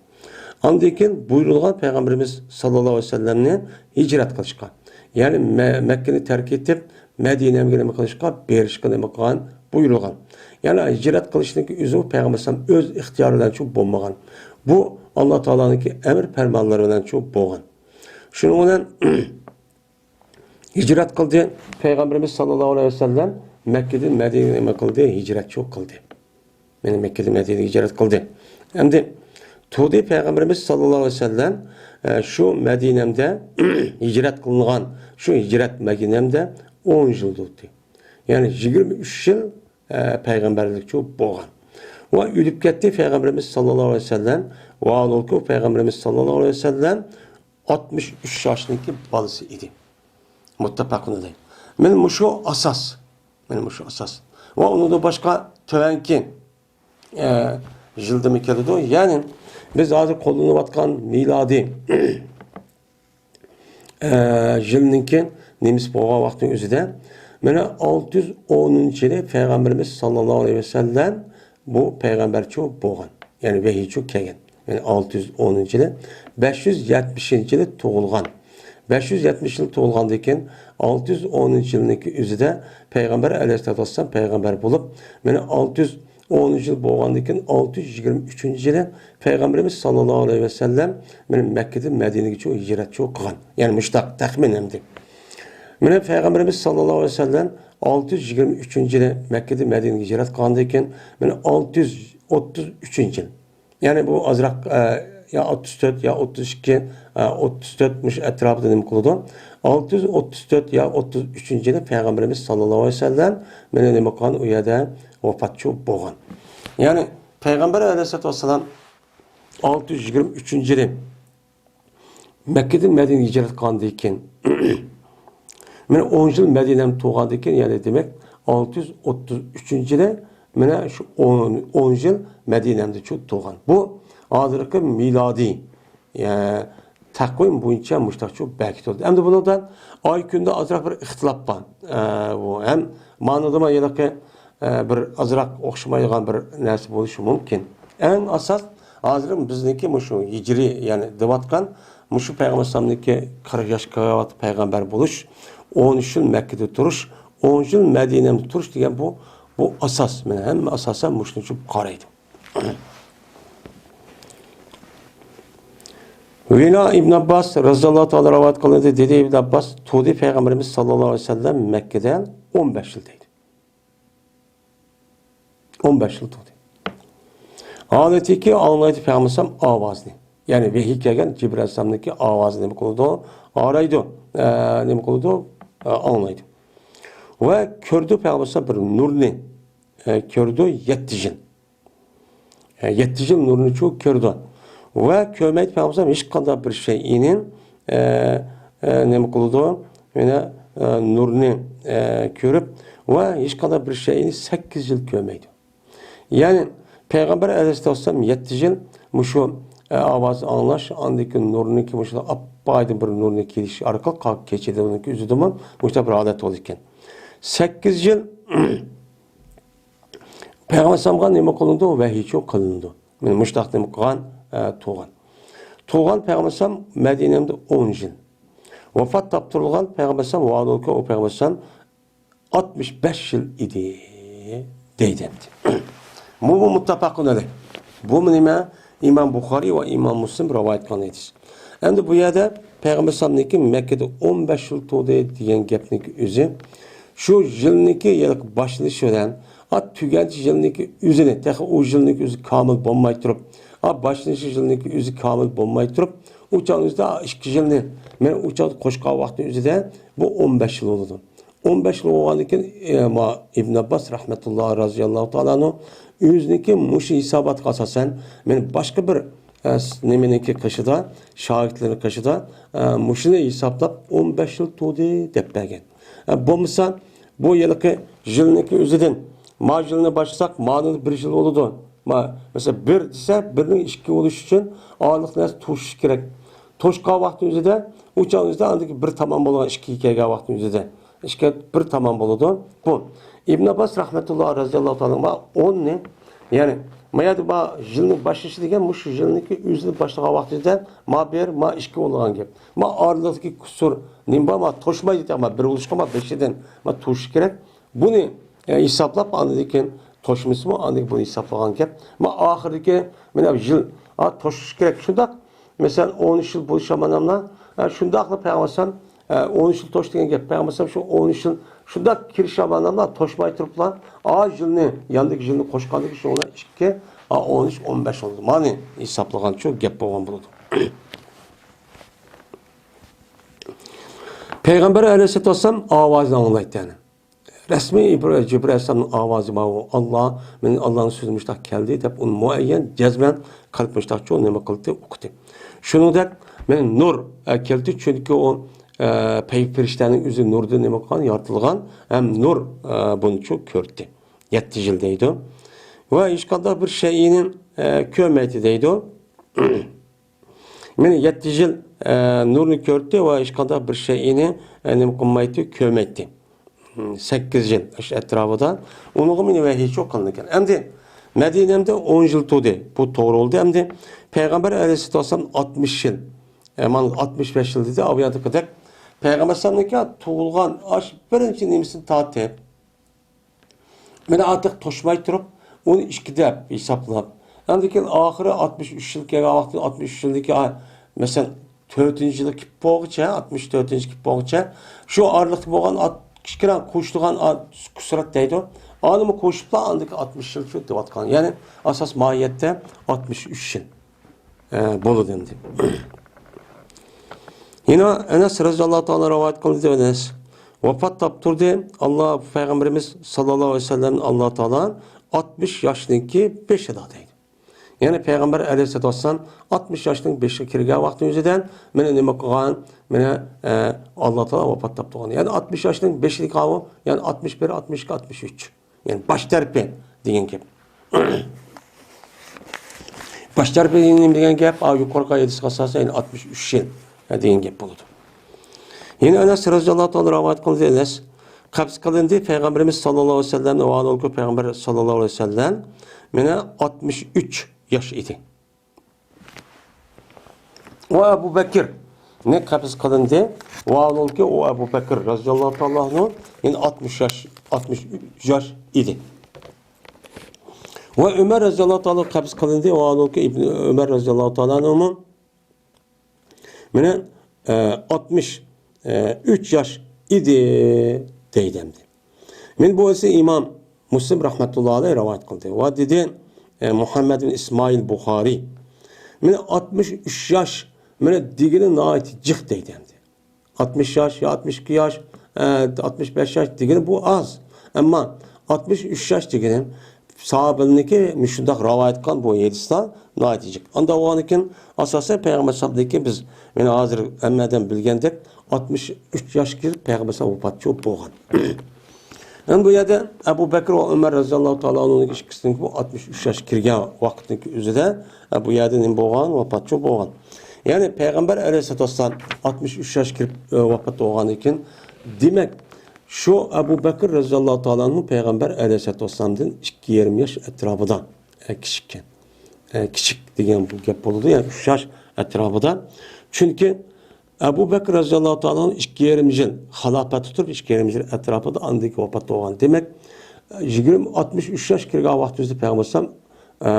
ئاندىن كېيىن بۇيرۇلغان پەيغەمبىرىمىز ساللاللاھۇ ئەلەيھى ۋەسەللەمنى ھىجرەت قىلىشقا. يەنى مە-، مەككىنى تەرك ئېتىپ، مەدىنەگە نېمە قىلىشقا، بېرىشقا نېمە قىلغان؟ بۇيرۇلغان. يەنى ھىجرەت قىلىشنىڭكى ئۆزى پەيغەمبەر ئەلەيھىسسالام ئۆز ئىختىيارى بىلەن شۇ بولمىغان. بۇ ئاللا تائالانىڭكى ئەمر پەرمانلىرى بىلەن شۇ بولغان. شۇنىڭ بىلەن ھىجرەت قىلدى. پەيغەمبىرىمىز ساللاللاھۇ ئەلەيھى ۋەسەللەم مەككىدىن مەدىنىگە نېمە قىلدى؟ ھىجرەت شۇ قىلدى. يەنى مەككىدىن مەدىنىگە ھىجرەت قىلدى. ئەمدى تۇردى پەيغەمبىرىمىز ساللاللاھۇ ئەلەيھى ۋەسەللەم، ئە، شۇ مەدىنەمدە ھىجرەت قىلىنغان، شۇ ھىجرەت مەدىنەمدە ئون يىل تۇردى. يەنى يىگىرمە ئۈچ يىل، ئە، پەيغەمبەرلىك شۇ بولغان. ۋە ئۆلۈپ كەتتى پەيغەمبىرىمىز ساللاللاھۇ ئەلەيھى ۋەسەللەم. ۋە ھالبۇكى پەيغەمبىرىمىز ساللاللاھۇ ئەلەيھى ۋەسەللەم ئاتمىش ئۈچ ياشنىڭكى بالىسى ئىدى. مۇتتەپەقۇن ئەلەيھ. مانا مۇشۇ ئاساس. مانا مۇشۇ ئاساس. ۋە ئۇنىڭدىن باشقا تۆۋەنكى، ئە، يىلدىمۇ كېلىدۇ. يەنى بىز ھازىر قوللىنىۋاتقان مىلادىي، ئە، يىلنىڭكى نېمىسى بولغان ۋاقىتنىڭ ئۆزىدە، مانا ئالتە يۈز ئونىنچى يىلى پەيغەمبىرىمىز ساللاللاھۇ ئەلەيھى ۋەسەللەم بۇ پەيغەمبەرچۇ بولغان. يەنى ۋەھىيچۇ كەلگەن. يەنى ئالتە يۈز ئونىنچى يىلى، بەش يۈز يەتمىشىنچى يىلى تۇغۇلغان. بەش يۈز يەتمىش يىل تۇغۇلغاندىن كېيىن، ئالتە يۈز ئونىنچى يىلنىڭكى ئۆزىدە پەيغەمبەر ئەلەيھىسسالاتۇ ۋەسسالام پەيغەمبەر بولۇپ، مانا ئالتە يۈز ئونىنچى يىل بولغاندىن كېيىن، ئالتە يۈز يىگىرمە ئۈچىنچى يىلى پەيغەمبىرىمىز ساللاللاھۇ ئەلەيھى ۋەسەللەم مانا مەككىدىن مەدىنىگىچۇ ھىجرەتچۇ قىلغان. يەنى مۇشۇنداق تەخمىن ئەمدى. مانا پەيغەمبىرىمىز ساللاللاھۇ ئەلەيھى ۋەسەللەم ئالتە يۈز يىگىرمە ئۈچىنچى يىلى مەككىدىن مەدىنىگە ھىجرەت قىلغاندىن كېيىن، مانا ئالتە يۈز ئوتتۇز ئۈچىنچى يىل. يەنى بۇ ئازراق، ئە، يا ئوتتۇز تۆت، يا ئوتتۇز ئىككى، ئە، ئوتتۇز تۆت مۇشۇ ئەتراپىدا نېمە قىلىدۇ؟ ئالتە يۈز ئوتتۇز تۆت يا ئوتتۇز ئۈچىنچى يىلى پەيغەمبىرىمىز ساللاللاھۇ ئەلەيھى ۋەسەللەم مانا نېمە قىلغان، ئۇ يەردە ۋاپاتچۇ بولغان. يەنى پەيغەمبەر ئەلەيھىسسالاتۇ ۋەسسالام ئالتە يۈز يىگىرمە ئۈچىنچى يىلى مەككىدىن مەدىنىگە ھىجرەت قىلغاندىن كېيىن، مانا ئون يىل مەدىنەمدە تۇرغاندىن كېيىن، يەنى دېمەك، ئالتە يۈز ئوتتۇز ئۈچىنچى يىلى مانا شۇ ئون، ئون يىل مەدىنەمدە چۇ-، تۇرغان. بۇ ھازىرقى مىلادىي، يە، تەقۋىم بويىچە مۇشتاقچۇ بەركىتىلدى. ئەمدى بۇنىڭدا ئاي كۈندە ئازراق بىر ئىختىلاپ بار. ئە، بۇ ھەم مانىدىمۇ ھېلىقى، ئە، بىر ئازراق ئوخشىمايدىغان بىر نەرسە بولۇشى مۇمكىن. ئەڭ ئاساس ھازىر بىزنىڭكى مۇشۇ ھىجرىي، يەنى دەۋاتقان مۇشۇ پەيغەمبەر ئەلەيھىسسالامنىڭكى قىرىق ياشقا كىرىۋاتقان پەيغەمبەر بولۇش، ئون ئۈچ يىل مەككىدە تۇرۇش، ئون يىل مەدىنەدە تۇرۇش دېگەن بۇ، بۇ ئاساس. مانا ھەممە ئاساسەن مۇشۇنى چۈشىنىپ قارايدۇ. ۋىلا ئىبن ئابباس رەزىياللاھۇ تائالا رىۋايەت قىلىندى، دېدى ئىبن ئابباس، تۇردى پەيغەمبىرىمىز ساللاللاھۇ ئەلەيھى ۋەسەللەم مەككىدە ئون بەش يىل دەيدۇ. ئون بەش يىل تۇردى. ھالىتىكى ئاڭلايدۇ پەيغەمبەر ئاۋازىنى. يەنى ۋەھىي كەلگەن جىبرىل ئەلەيھىسسالامنىڭكى ئاۋازىنى نېمە قىلىدۇ؟ ئاڭلايدۇ. ئە، نېمە قىلىدۇ؟ ئە، ئاڭلايدۇ. ۋە كۆردى پەيغەمبەر بىر نۇرنى. ئە، كۆردى يەتتە يىل. ئە، يەتتە يىل نۇرنى چۇ كۆردى. ۋە كۆرمەيدۇ پەيغەمبەر ھېچقانداق بىر شەيئىنى، ئە، ئە، نېمە قىلىدۇ؟ يەنە، ئە، نۇرنى، ئە، كۆرۈپ ۋە ھېچقانداق بىر شەيئىنى سەككىز يىل كۆرمەيدۇ. يەنى پەيغەمبەر ئەلەيھىسسالام يەتتە يىل مۇشۇ، ئە، ئاۋاز ئاڭلاش، ئاندىن كېيىن نۇرنىڭكى مۇشۇ ئاپئايدىڭ بىر نۇرنىڭ كېلىشى ئارقىلىق قا-، كېچىدە ئۇنىڭكى ئۆزىدىمۇ مۇشۇنداق بىر ھالەت بولىدىكەن. سەككىز يىل پەيغەمبەر ئەلەيھىسسالامغا نېمە قىلىنىدۇ؟ ۋەھىيچۇ قىلىنىدۇ. مانا مۇشۇنداق نېمە قىلغان، ئە، تۇرغان. تۇرغان پەيغەمبەر ئەلەيھىسسالام مەدىنەدە ئون يىل. ۋاپات تاپتۇرۇلغان پەيغەمبەر ئەلەيھىسسالام، ۋاپات بولغان پەيغەمبەر ئەلەيھىسسالام ئاتمىش بەش يىل ئىدى، دەيدۇ. بۇ، بۇ مۇتتەپەقۇن ئەلەيھ. بۇ نېمە؟ ئىمام بۇخارىي ۋە ئىمام مۇسلىم رىۋايەت قىلغان ھەدىس. ئەمدى بۇ يەردە پەيغەمبەر ئەلەيھىسسالامنىڭكى مەككىدە ئون بەش يىل تۇردى دېگەن گەپنىڭكى ئۆزى، شۇ يىلنىڭكى يىل باشلىنىشى بىلەن، ئا، تۈگەنچى يىلنىڭكى ئۆزىنى، تېخى ئۇ يىلنىڭكى ئۆزى كامىل بولماي تۇرۇپ، ئا، باشلىنىشى يىلنىڭكى ئۆزى كامىل بولماي تۇرۇپ، ئۇ چاغنىڭ ئۆزىدە، ئا، ئىككى يىلنى، مەن ئۇ چاغدا قوشقان ۋاقتىنىڭ ئۆزىدە بۇ ئون بەش يىل بولىدۇ. ئون بەش يىل بولغاندىن كېيىن، ئە، ما ئىبن ئابباس رەھمەتۇللا رازىياللاھۇ تائالا ئەنھۇ ئۆزىنىڭكى مۇشۇ ھېساباتقا ئاساسەن، مەن باشقا بىر، ئە، س-، نېمىنىڭكى قېشىدا، شاگىرتلىرىنىڭ قېشىدا، ئە، مۇشۇنى ھېسابلاپ، ئون بەش يىل تۇردى دەپ بەرگەن. ئە، بولمىسا، بۇ يىلقى يىلنىڭكى ئۆزىدىن، ما يىلنى باشلىساق، مانىڭ بىر يىل بولىدۇ. ما، مەسىلەن، بىر دېسە، بىرنىڭ ئىككى بولۇشى ئۈچۈن ئارىلىق نەرسە توشۇش كېرەك. توشقان ۋاقىتنىڭ ئۆزىدە، ئۇ چاغنىڭ ئۆزىدە ئاندىكى بىر تامام بولغان، ئىككىگە كەلگەن ۋاقىتنىڭ ئۆزىدە. ئىككى بىر تامام بولىدۇ. بۇ ئىبن ئابباس رەھمەتۇللا رەزىياللاھۇ تائالا ئەنھۇ ئوننى، يەنى، ما يەردە ما يىلنى باشلىشى دېگەن، مۇشۇ يىلنىڭكى ئۆزىنى باشلىغان ۋاقتىدا ما بىر، ما ئىككى بولغان گەپ. ما ئارىلىقتىكى قۇسۇر، نېمە بار، ما توشمايدۇ دېگەن، ما بىر بولۇشقا ما بېشىدىن ما توشۇش كېرەك. بۇنى، ئە، ھېسابلاپ، ئاندىن كېيىن توشمىسىمۇ، ئاندىن بۇنى ھېسابلىغان گەپ. ما ئاخىرىدىكى، مانا يىل، ئا، توشۇش كېرەك. شۇنداق، مەسىلەن، ئون ئۈچ يىل بولۇش ئامانەملا، ئە، شۇنداقلا پەيغەمبەر ئەلەيھىسسالام، ئە، ئون ئۈچ يىل توش دېگەن گەپ. پەيغەمبەر ئەلەيھىسسالام شۇ ئون ئۈچ يىل شۇنداق كىرىش ئامانەملا توشماي تۇرۇپلا، ئا، يىلنى، ياندىكى يىلنى قوشقاندىكى شۇ ئىككى، ئا، ئون ئۈچ، ئون بەش بولىدۇ. مانى ھېسابلىغانچۇ گەپ بولغان بولىدۇ. پەيغەمبەر ئەلەيھىسسالام ئاۋازىنى ئاڭلايتتى، يەنى. رەسمىي ئىبرا-، جىبرىل ئەلەيھىسسالامنىڭ ئاۋازى بار، ئۇ، «ئاللا، مېنىڭ ئاللانىڭ سۆزى مۇشتاق كەلدى» دەپ، ئۇنى مۇئەييەن، جەزمەن قەلب مۇشتاقچۇ نېمە قىلدى، ئۇقتى. شۇنىڭدەك، مېنىڭ نۇر، ئە، كەلدى، چۈنكى ئۇ، ئە، پەي-، پەرىشتەنىڭ ئۆزى نۇردىن نېمە قىلغان، يارىتىلغان، ھەم نۇر، ئە، بۇنىچۇ كۆردى. يەتتە يىل دەيدۇ. ۋە ھېچقانداق بىر شەيئىنى، ئە، كۆرمەيتتى دەيدۇ. مانا يەتتە يىل، ئە، نۇرنى كۆردى ۋە ھېچقانداق بىر شەيئىنى، ئە، نېمە قىلمايتتى، كۆرمەيتتى. ھم، سەككىز يىل ئاشۇ ئەتراپىدا. ئۇنىڭغا مانا ۋەھىيچۇ قىلىنىدىكەن. ئەمدى مەدىنەمدە ئون يىل تۇردى. بۇ توغرا بولدى. ئەمدى پەيغەمبەر ئەلەيھىسسالاتۇ ۋەسسالام ئاتمىش يىل. ئە، مانا ئاتمىش بەش يىل دېدى، ئاۋۇ يەردىكىدەك. پەيغەمبەر ئەلەيھىسسالامنىڭكى تۇغۇلغان ئاشۇ بىرىنچى نېمىسىدىن تارتىپ، مانا ئارتۇق توشماي تۇرۇپ، ئون ئىككى دەپ ھېسابلاپ، ئاندىن كېيىن ئاخىرى ئاتمىش ئۈچ يىل كەلگەن ۋاقتى، ئاتمىش ئۈچ يىلدىكى، ئا، مەسىلەن، تۆتىنچى يىلى كېلىپ بولغۇچە، ئاتمىش تۆتىنچى كېلىپ بولغۇچە، شۇ ئارىلىقتا بولغان ئات-، كىچىككىنە قوشۇلغان ئات-، كۇسرەت دەيدۇ. ئانىمۇ قوشۇپلا ئاندىكى ئاتمىش يىل شۇ دەۋاتقان. يەنى ئاساس ماھىيەتتە ئاتمىش ئۈچ يىل، ئە، بولىدۇ ئەمدى. يەنە ئەنەس رەزىياللاھۇ تائالا رىۋايەت قىلدى، ئەنەس ۋاپات تاپ تۇردى. ئاللا پەيغەمبىرىمىز ساللاللاھۇ ئەلەيھى ۋەسەللەمنى ئاللا تائالا ئاتمىش ياشنىڭكى بېشىدا دەيدۇ. يەنى پەيغەمبەر ئەلەيھىسسالاتۇ ۋەسسالام ئاتمىش ياشنىڭ بېشىغا كىرگەن ۋاقتى ئۆزىدە مانا نېمە قىلغان؟ مانا، ئە، ئاللا تائالا ۋاپات تاپتۇرغان. يەنى ئاتمىش ياشنىڭ بېشىدىكى ئاۋۇ، يەنى ئاتمىش بىر، ئاتمىش ئىككى، ئاتمىش ئۈچ. يەنى باش تەرىپى دېگەن گەپ. باش تەرىپى نېمە دېگەن گەپ؟ ئا، يۇقىرىقى ھەدىسكە ئاساسەن، يەنى ئاتمىش ئۈچ يىل، ئە، دېگەن گەپ بولىدۇ. يەنە ئەنەس رەزىياللاھۇ تائالا رىۋايەت قىلدى. ئەنەس قەبز قىلىندى. پەيغەمبىرىمىز ساللاللاھۇ ئەلەيھى ۋەسەللەم، ۋەھالۇلكى پەيغەمبەر ساللاللاھۇ ئەلەيھى ۋەسەللەم مانا ئاتمىش ئۈچ ياش ئىدى. ۋە ئەبۇ بەكرنى قەبز قىلىندى. ۋەھالۇلكى ئۇ ئەبۇ بەكر رەزىياللاھۇ تائالا ئەنھۇ يەنى ئاتمىش ياش، ئاتمىش ئۈچ ياش ئىدى. ۋە ئۆمەر رەزىياللاھۇ تائالا قەبز قىلىندى. ۋەھالۇلكى ئىبنى ئۆمەر رەزىياللاھۇ تائالا ئەنھۇمۇ مانا، ئە، ئاتمىش ئۈچ ياش ئىدى دەيدۇ ئەمدى. مانا بۇ ئىسى ئىمام مۇسلىم رەھمەتۇللاھى ئەلەيھى رىۋايەت قىلدى. ۋە دېدى، ئە، مۇھەممەد بىن ئىسمائىل بۇخارىي، مانا ئاتمىش ئۈچ ياش، مانا دېگىنى ناھايىتى جىق دەيدۇ ئەمدى. ئاتمىش ياش يا ئاتمىش ئىككى ياش، ئە، ئاتمىش بەش ياش دېگىنى بۇ ئاز. ئەمما ئاتمىش ئۈچ ياش دېگىنى ساھابىلىرنىڭكى مۇشۇنداق رىۋايەت قىلغان بۇ ھەدىسلەر ناھايىتى جىق. ئاندا بولغاندىكىن ئاساسەن پەيغەمبەر ساللاللاھۇ ئەلەيھى ۋەسەللەمدىكى بىز مانا ھازىر ھەممە ئادەم بىلگەندەك ئاتمىش ئۈچ ياش كىرىپ پەيغەمبەر ساللاللاھۇ ئەلەيھى ۋەسەللەم ۋاپات بولغان. يەنى بۇ يەردە ئەبۇ بەكر ۋە ئۆمەر رەزىياللاھۇ تائالا ئەنھۇنىڭ ئىككىسىنىڭكى بۇ ئاتمىش ئۈچ ياش كىرگەن ۋاقىتنىڭكى ئۆزىدە، ئە، بۇ يەردە نېمە بولغان؟ ۋاپات بولغان. يەنى پەيغەمبەر ئەلەيھىسسالاتۇ ۋەسسالام ئاتمىش ئۈچ ياش كىرىپ، ئە، ۋاپات بولغاندىن كېيىن، دېمەك، شۇ ئەبۇ بەكر رەزىياللاھۇ تائالا ئەنھۇ پەيغەمبەر ئەلەيھىسسالاتۇ ۋەسسالامدىن ئىككى يېرىم ياش ئەتراپىدا، ئە، كىچىككەن. ئە، كىچىك دېگەن بۇ گەپ بولىدۇ، يەنى ئۈچ ياش ئەتراپىدا. چۈنكى ئەبۇ بەكر رەزىياللاھۇ تائالا ئەنھۇ ئىككى يېرىم يىل خىلاپەتتە تۇرۇپ، ئىككى يېرىم يىل ئەتراپىدا ئاندىن كېيىن ۋاپات بولغان. دېمەك، يىگىرمە، ئاتمىش ئۈچ ياش كىرگەن ۋاقتىمىزدا پەيغەمبەر ئەلەيھىسسالام، ئە،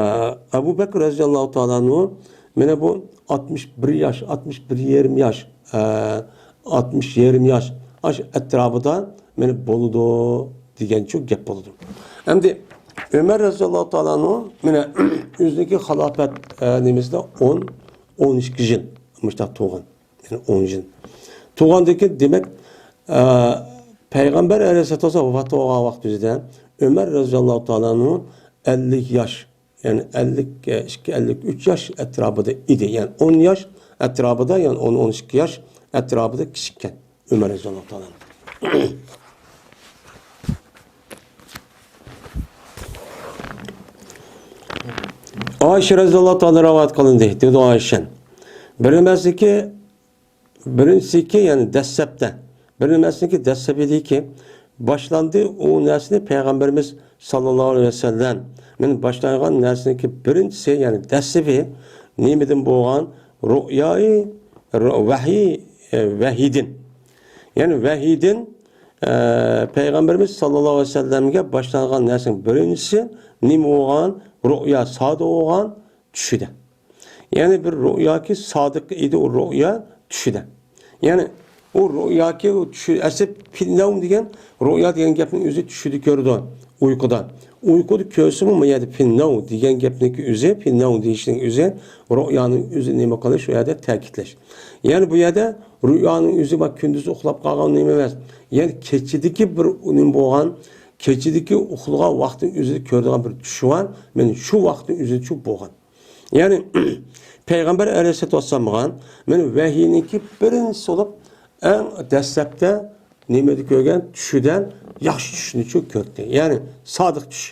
ئەبۇ بەكر رەزىياللاھۇ تائالا ئەنھۇ مانا بۇ ئاتمىش بىر ياش، ئاتمىش بىر يېرىم ياش، ئە، ئاتمىش يېرىم ياش، ئاشۇ ئەتراپىدا مانا بولىدۇ دېگەنچۇ گەپ بولىدۇ. ئەمدى ئۆمەر رەزىياللاھۇ تائالا ئەنھۇ مانا ئۆزىنىڭكى خىلاپەت، ئە، نېمىسىدە ئون، ئون ئىككى يىل مۇشۇنداق تۇرغان. يەنى ئون يىل. تۇرغاندىن كېيىن، دېمەك، ئە، پەيغەمبەر ئەلەيھىسسالاتۇ ۋەسسالام ۋاپات بولغان ۋاقتى ئۆزىدە ئۆمەر رەزىياللاھۇ تائالا ئەنھۇ ئەللىك ياش، يەنى ئەللىك ئىككى، ئەللىك ئۈچ ياش ئەتراپىدا ئىدى. يەنى ئون ياش ئەتراپىدا، يەنى ئون، ئون ئىككى ياش ئەتراپىدا كىچىككەن ئۆمەر رەزىياللاھۇ تائالا ئەنھۇ. ئائىشە رەزىياللاھۇ تائالا رىۋايەت قىلىندى. دېدى ئائىشە، بىر نېمىسىكى، بىرىنچىسىكى، يەنى دەسلەپتە، بىر نېمىسىكى دەسلەپىدىكى باشلاندى ئۇ نەرسىنى پەيغەمبىرىمىز ساللاللاھۇ ئەلەيھى ۋەسەللەم مەن باشلانغان نەرسىنىڭكى بىرىنچىسى، يەنى دەسلىپى نېمىدىن بولغان؟ رۇئياي، رۇ-، ۋەھىي، ئە، ۋەھىيدىن. يەنى ۋەھىيدىن، ئە، پەيغەمبىرىمىز ساللاللاھۇ ئەلەيھى ۋەسەللەمگە باشلانغان نەرسىنىڭ بىرىنچىسى نېمە بولغان؟ رۇئيا سادىر بولغان چۈشىدە. يەنى بىر رۇئياكى سادىق ئىدى، ئۇ رۇئيا چۈشىدە. يەنى ئۇ رۇئياكى ئۇ چۈشى، ئەسلى پىننەۋم دېگەن رۇئيا دېگەن گەپنىڭ ئۆزى چۈشىدە كۆرىدۇ، ئۇيقۇدا. ئۇيقۇدا كۆرسىمۇ، بۇ يەردە پىننەۋ دېگەن گەپنىڭكى ئۆزى، پىننەۋ دېيىشنىڭ ئۆزى رۇئيانىڭ ئۆزى نېمە قىلىش، شۇ يەردە تەكىتلەش. يەنى بۇ يەردە رۇئيانىڭ ئۆزى بار، كۈندۈز ئۇخلاپ قالغان نېمە ئەمەس. يەنى كېچىدىكى بىر نېمە بولغان، كېچىدىكى ئۇخلىغان ۋاقتىنىڭ ئۆزىدە كۆرىدىغان بىر چۈش بار. مانا شۇ ۋاقىتنىڭ ئۆزىدە چۈش بولغان. يەنى پەيغەمبەر ئەلەيھىسسالاتۇ ۋەسسالامغا مانا ۋەھىينىڭكى بىرىنچىسى بولۇپ، ئەڭ دەسلەپتە نېمىدە كۆرگەن؟ چۈشىدە ياخشى چۈشنى چۈ كۆردى. يەنى سادىق چۈش.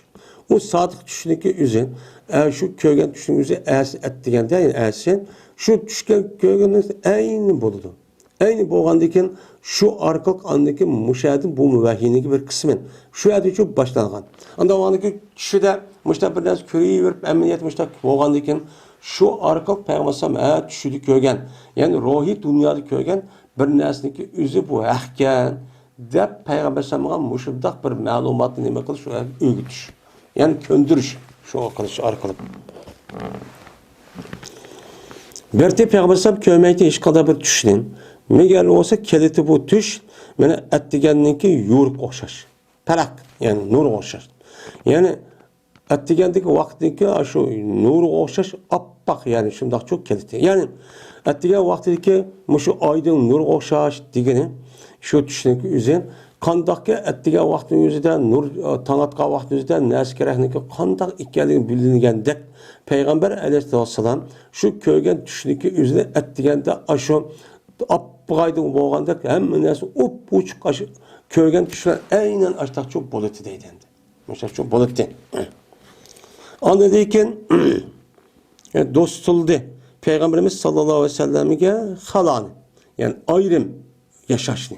ئۇ سادىق چۈشنىڭكى ئۆزى، ئە، شۇ كۆرگەن چۈشنىڭ ئۆزى ئەسى ئەتىگەندە، يەنى ئەسى شۇ چۈشكە كۆرگەن ئەينى بولىدۇ. ئەينى بولغاندىن كېيىن شۇ ئارقىلىق ئاندىن كېيىن مۇشۇ يەردىن بۇ ۋەھىينىڭكى بىر قىسمى شۇ يەردىن چۈ باشلانغان. ئاندا ئاندىن كېيىن چۈشىدە مۇشۇنداق بىر نەرسە كۆرۈۋېرىپ، ئەمەلىيەتتە مۇشۇنداق بولغاندىن كېيىن شۇ ئارقىلىق پەيغەمبەر ئەلەيھىسسالام، ھە، چۈشىدە كۆرگەن، يەنى روھىي دۇنيادا كۆرگەن بىر نەرسىنىڭكى ئۆزى بۇ ھەقكەن دەپ پەيغەمبەر ئەلەيھىسسالامغا مۇشۇنداق بىر مەلۇماتنى نېمە قىلىش، ئۆگىتىش. يەنى كۆندۈرۈش شۇ قىلىش ئارقىلىق. بەرتى پەيغەمبەر ئەلەيھىسسالام كۆرمەيتتى ھېچقانداق بىر چۈشنى. مەگەر بولسا كېلىتى بۇ چۈش، مانا ئەتىگەننىڭكى يورۇققا ئوخشاش. پەرق، يەنى نۇرغا ئوخشاش. يەنى ئەتىگەندىكى ۋاقىتنىڭكى شۇ نۇرغا ئوخشاش ئاپئاق، يەنى شۇنداقچۇ كېلىتى. يەنى ئەتىگەن ۋاقتىدىكى مۇشۇ ئايدىڭ نۇرغا ئوخشاش دېگىنى شۇ چۈشنىڭكى ئۆزى. قانداقكى ئەتىگەن ۋاقىتنىڭ ئۆزىدە، نۇر، تاڭ ئاتقان ۋاقىتنىڭ ئۆزىدە نەرسە كېرەكنىڭكى قانداق ئىكەنلىكى بىلىنگەندەك، پەيغەمبەر ئەلەيھىسسالام شۇ كۆرگەن چۈشنىڭكى ئۆزىنى ئەتىگەندە ئاشۇ ئاپئاق ئايدىڭ بولغاندەك ھەممە نەرسە ئوپئوچۇق، ئاشۇ كۆرگەن چۈشلەر ئەينەن ئاشتاقچۇ بولىتى دەيدۇ ئەمدى. مۇشۇنداقچۇ بولىتى. ئاندىن كېيىن دوستۇلدى پەيغەمبىرىمىز ساللاللاھۇ ئەلەيھى ۋەسەللەمگە خالانى، يەنى ئايرىم ياشاشنى.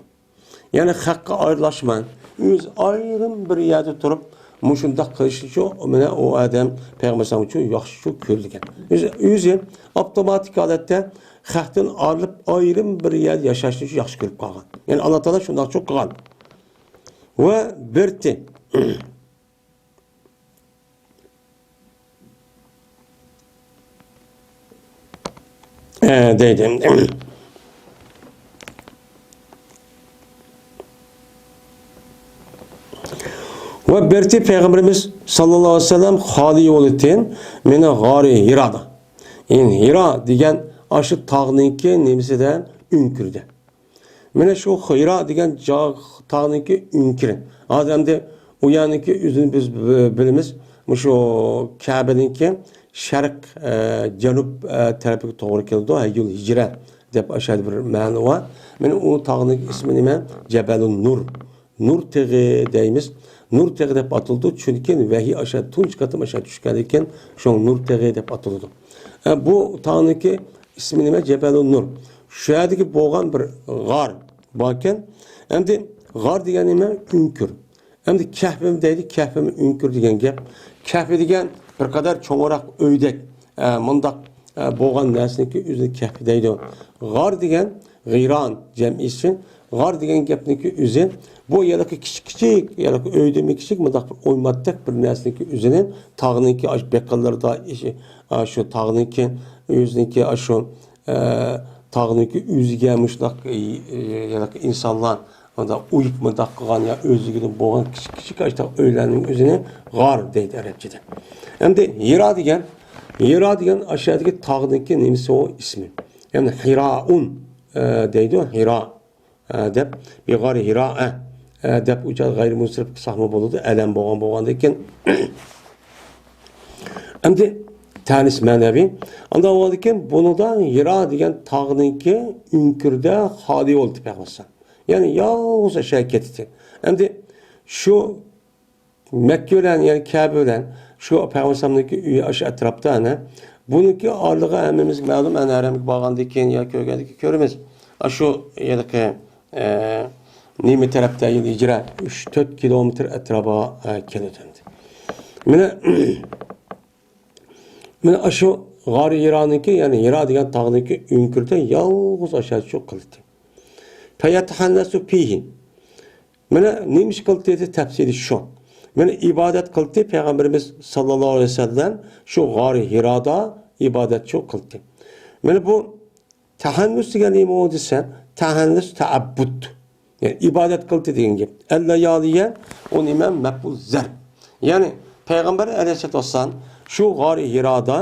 يەنى خەققە ئارىلاشماي، ئۆزى ئايرىم بىر يەردە تۇرۇپ، مۇشۇنداق قىلىشىچۇ، مانا ئۇ ئادەم پەيغەمبەر ئەلەيھىسسالامچۇ ياخشىچۇ كۆرۈلگەن. ئۆزى، ئۆزى ئاپتوماتىك ھالەتتە خەقتىن ئايرىلىپ، ئايرىم بىر يەردە ياشاشنى ياخشى كۆرۈپ قالغان. يەنى ئاللا تائالا شۇنداقچۇ قىلغان. ۋە بىرتى. ئە، دەيدۇ. ۋە بىرتى پەيغەمبىرىمىز ساللاللاھۇ ئەلەيھى ۋەسەللەم خالىي بولىتتى مېنى غارى ھىرادا. يەنى ھىرا دېگەن ئاشۇ تاغنىڭكى نېمىسىدە، ئۆڭكۈرىدە. مانا شۇ ھىرا دېگەن جاغ-، تاغنىڭكى ئۆڭكۈرى. ھازىر ئەمدى ئۇ يەرنىڭكى ئۆزىنى بىز ب-، بىلىمىز. مۇشۇ كەبىنىڭكى شەرق، ئە، جەنۇب، ئە، تەرىپىگە توغرا كېلىدۇ. ھەييۇل ھىجرە دەپ ئاشۇ يەردە بىر مەنى بار. مانا ئۇ تاغنىڭ ئىسمى نېمە؟ جەبەلۇن نۇر. نۇر تېغى دەيمىز. نۇر تېغى دەپ ئاتىلىدۇ. چۈنكى ۋەھىي ئاشۇ تۇنجى قېتىم ئاشۇ چۈشكەندىن كېيىن شۇڭا نۇر تېغى دەپ ئاتىلىدۇ. ئە، بۇ تاغنىڭكى ئىسمى نېمە؟ جەبەلۇن نۇر. شۇ يەردىكى بولغان بىر غار باركەن. ئەمدى غار دېگەن نېمە؟ ئۆڭكۈر. ئەمدى كەھفىمۇ دەيدۇ، كەھفىمۇ ئۆڭكۈر دېگەن گەپ. كەھفى دېگەن بىر قەدەر چوڭراق ئۆيدەك، ئە، مۇنداق، ئە، بولغان نەرسىنىڭكى ئۆزىنى كەھفى دەيدۇ. غار دېگەن غىران جەمئىسى. غار دېگەن گەپنىڭكى ئۆزى، بۇ يەنىكى كىچىك، كىچىك، يەنىكى ئۆيدىنمۇ كىچىك، مۇنداق بىر ئويماتتەك بىر نەرسىنىڭكى ئۆزىنى تاغنىڭكى ئاشۇ بېقىنلىرىدا، ئىشى، ئاشۇ تاغنىڭكى ئۆزىنىڭكى ئاشۇ، ئە، تاغنىڭكى ئۆزىگە مۇشۇنداق، ئە، ئە، يەنىكى ئىنسانلار مۇنداق ئويۇپ مۇنداق قىلغان يا ئۆزلۈكىدىن بولغان كىچىك، كىچىك ئاشۇنداق ئۆيلەرنىڭ ئۆزىنى غار دەيدۇ ئەرەبچىدە. ئەمدى ھىرا دېگەن، ھىرا دېگەن ئاشۇ يەردىكى تاغنىڭكى نېمىسى ئۇ ئىسمى. يەنى ھىرائۇن، ئە، دەيدۇ، ھىرا، ئە، دەپ، بىغارى ھىرائە، ئە، دەپ ئۇچار غەيرىي مۇنسەرىپ قىلساقمۇ بولىدۇ، ئەلەم بولغان بولغاندىن كېيىن. ئەمدى تەنىس مەنەۋى. ئاندىن بولغاندىن كېيىن بۇنىڭدا ھىرا دېگەن تاغنىڭكى ئۆڭكۈرىدە خالىي بولدى پەيغەمبەر. يەنى يالغۇز ئاشۇ كېتىدۇ. ئەمدى شۇ مەككە بىلەن، يەنى كەبە بىلەن شۇ پەيغەمبەر ئەلەيھىسسالامنىڭكى ئۆيى ئاشۇ ئەتراپتا ئەنە. بۇنىڭكى ئارىلىقى ھەممىمىزگە مەلۇم، ئەنە ھەرەمگە بارغاندىن كېيىن يا كۆرگەندىن كېيىن كۆرىمىز. ئاشۇ ھېلىقى، ئە، نېمە تەرەپتە ھىجرە ئۈچ تۆت كىلومېتىر ئەتراپىغا، ئە، كېلىدۇ ئەمدى. مانا، مانا ئاشۇ غارى ھىرانىڭكى، يەنى ھىرا دېگەن تاغنىڭكى ئۆڭكۈرىدە يالغۇز ئاشۇ قىلدى. فيتحنث فيه. مانا نېمە ئىش قىلدى دېسە تەپسىلى شۇ. مانا ئىبادەت قىلدى پەيغەمبىرىمىز ساللاللاھۇ ئەلەيھى ۋەسەللەم شۇ غارى ھىرادا ئىبادەتچۇ قىلدى. مانا بۇ تەھەننۇس دېگەن نېمە دېسە، تەھەننۇس تەئەببۇد. يەنى ئىبادەت قىلدى دېگەن گەپ. ئەللەيالىيە ئۇ نېمە؟ مەپئۇل زەرب. يەنى پەيغەمبەر ئەلەيھىسسالاتۇ ۋەسسالام شۇ غارى ھىرادا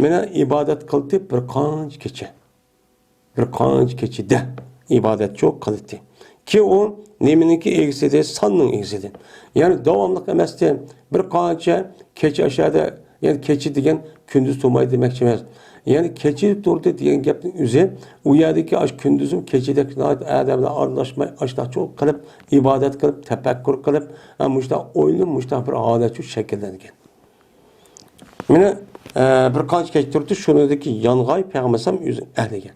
مانا ئىبادەت قىلدى بىر قانچە كېچە. بىر قانچە كېچىدە ئىبادەتچۇ قىلدى. كى ئۇ نېمىنىڭكى ئىگىسىدى؟ ساننىڭ ئىگىسىدى. يەنى داۋاملىق ئەمەستى. بىر قانچە كېچە ئاشۇ يەردە، يەنى كېچە دېگەن كۈندۈز تۇرماي دېمەكچى ئەمەس. يەنى كېچە تۇردى دېگەن گەپنىڭ ئۆزى، ئۇ يەردىكى ئاشۇ كۈندۈزمۇ كېچىدەك ناھايىتى ئادەم بىلەن ئارىلاشماي، ئاشۇنداقچۇ قىلىپ، ئىبادەت قىلىپ، تەپەككۇر قىلىپ، ھە، مۇشۇنداق ئويلىنىپ، مۇشۇنداق بىر ھالەتچۇ شەكىللەنگەن. مانا، ئە، بىر قانچە كەچتۈردى، شۇنىڭدىكى يانغاي پەيغەمبەر ئەلەيھىسسالام ئۆزىنىڭ ئەھلىگە.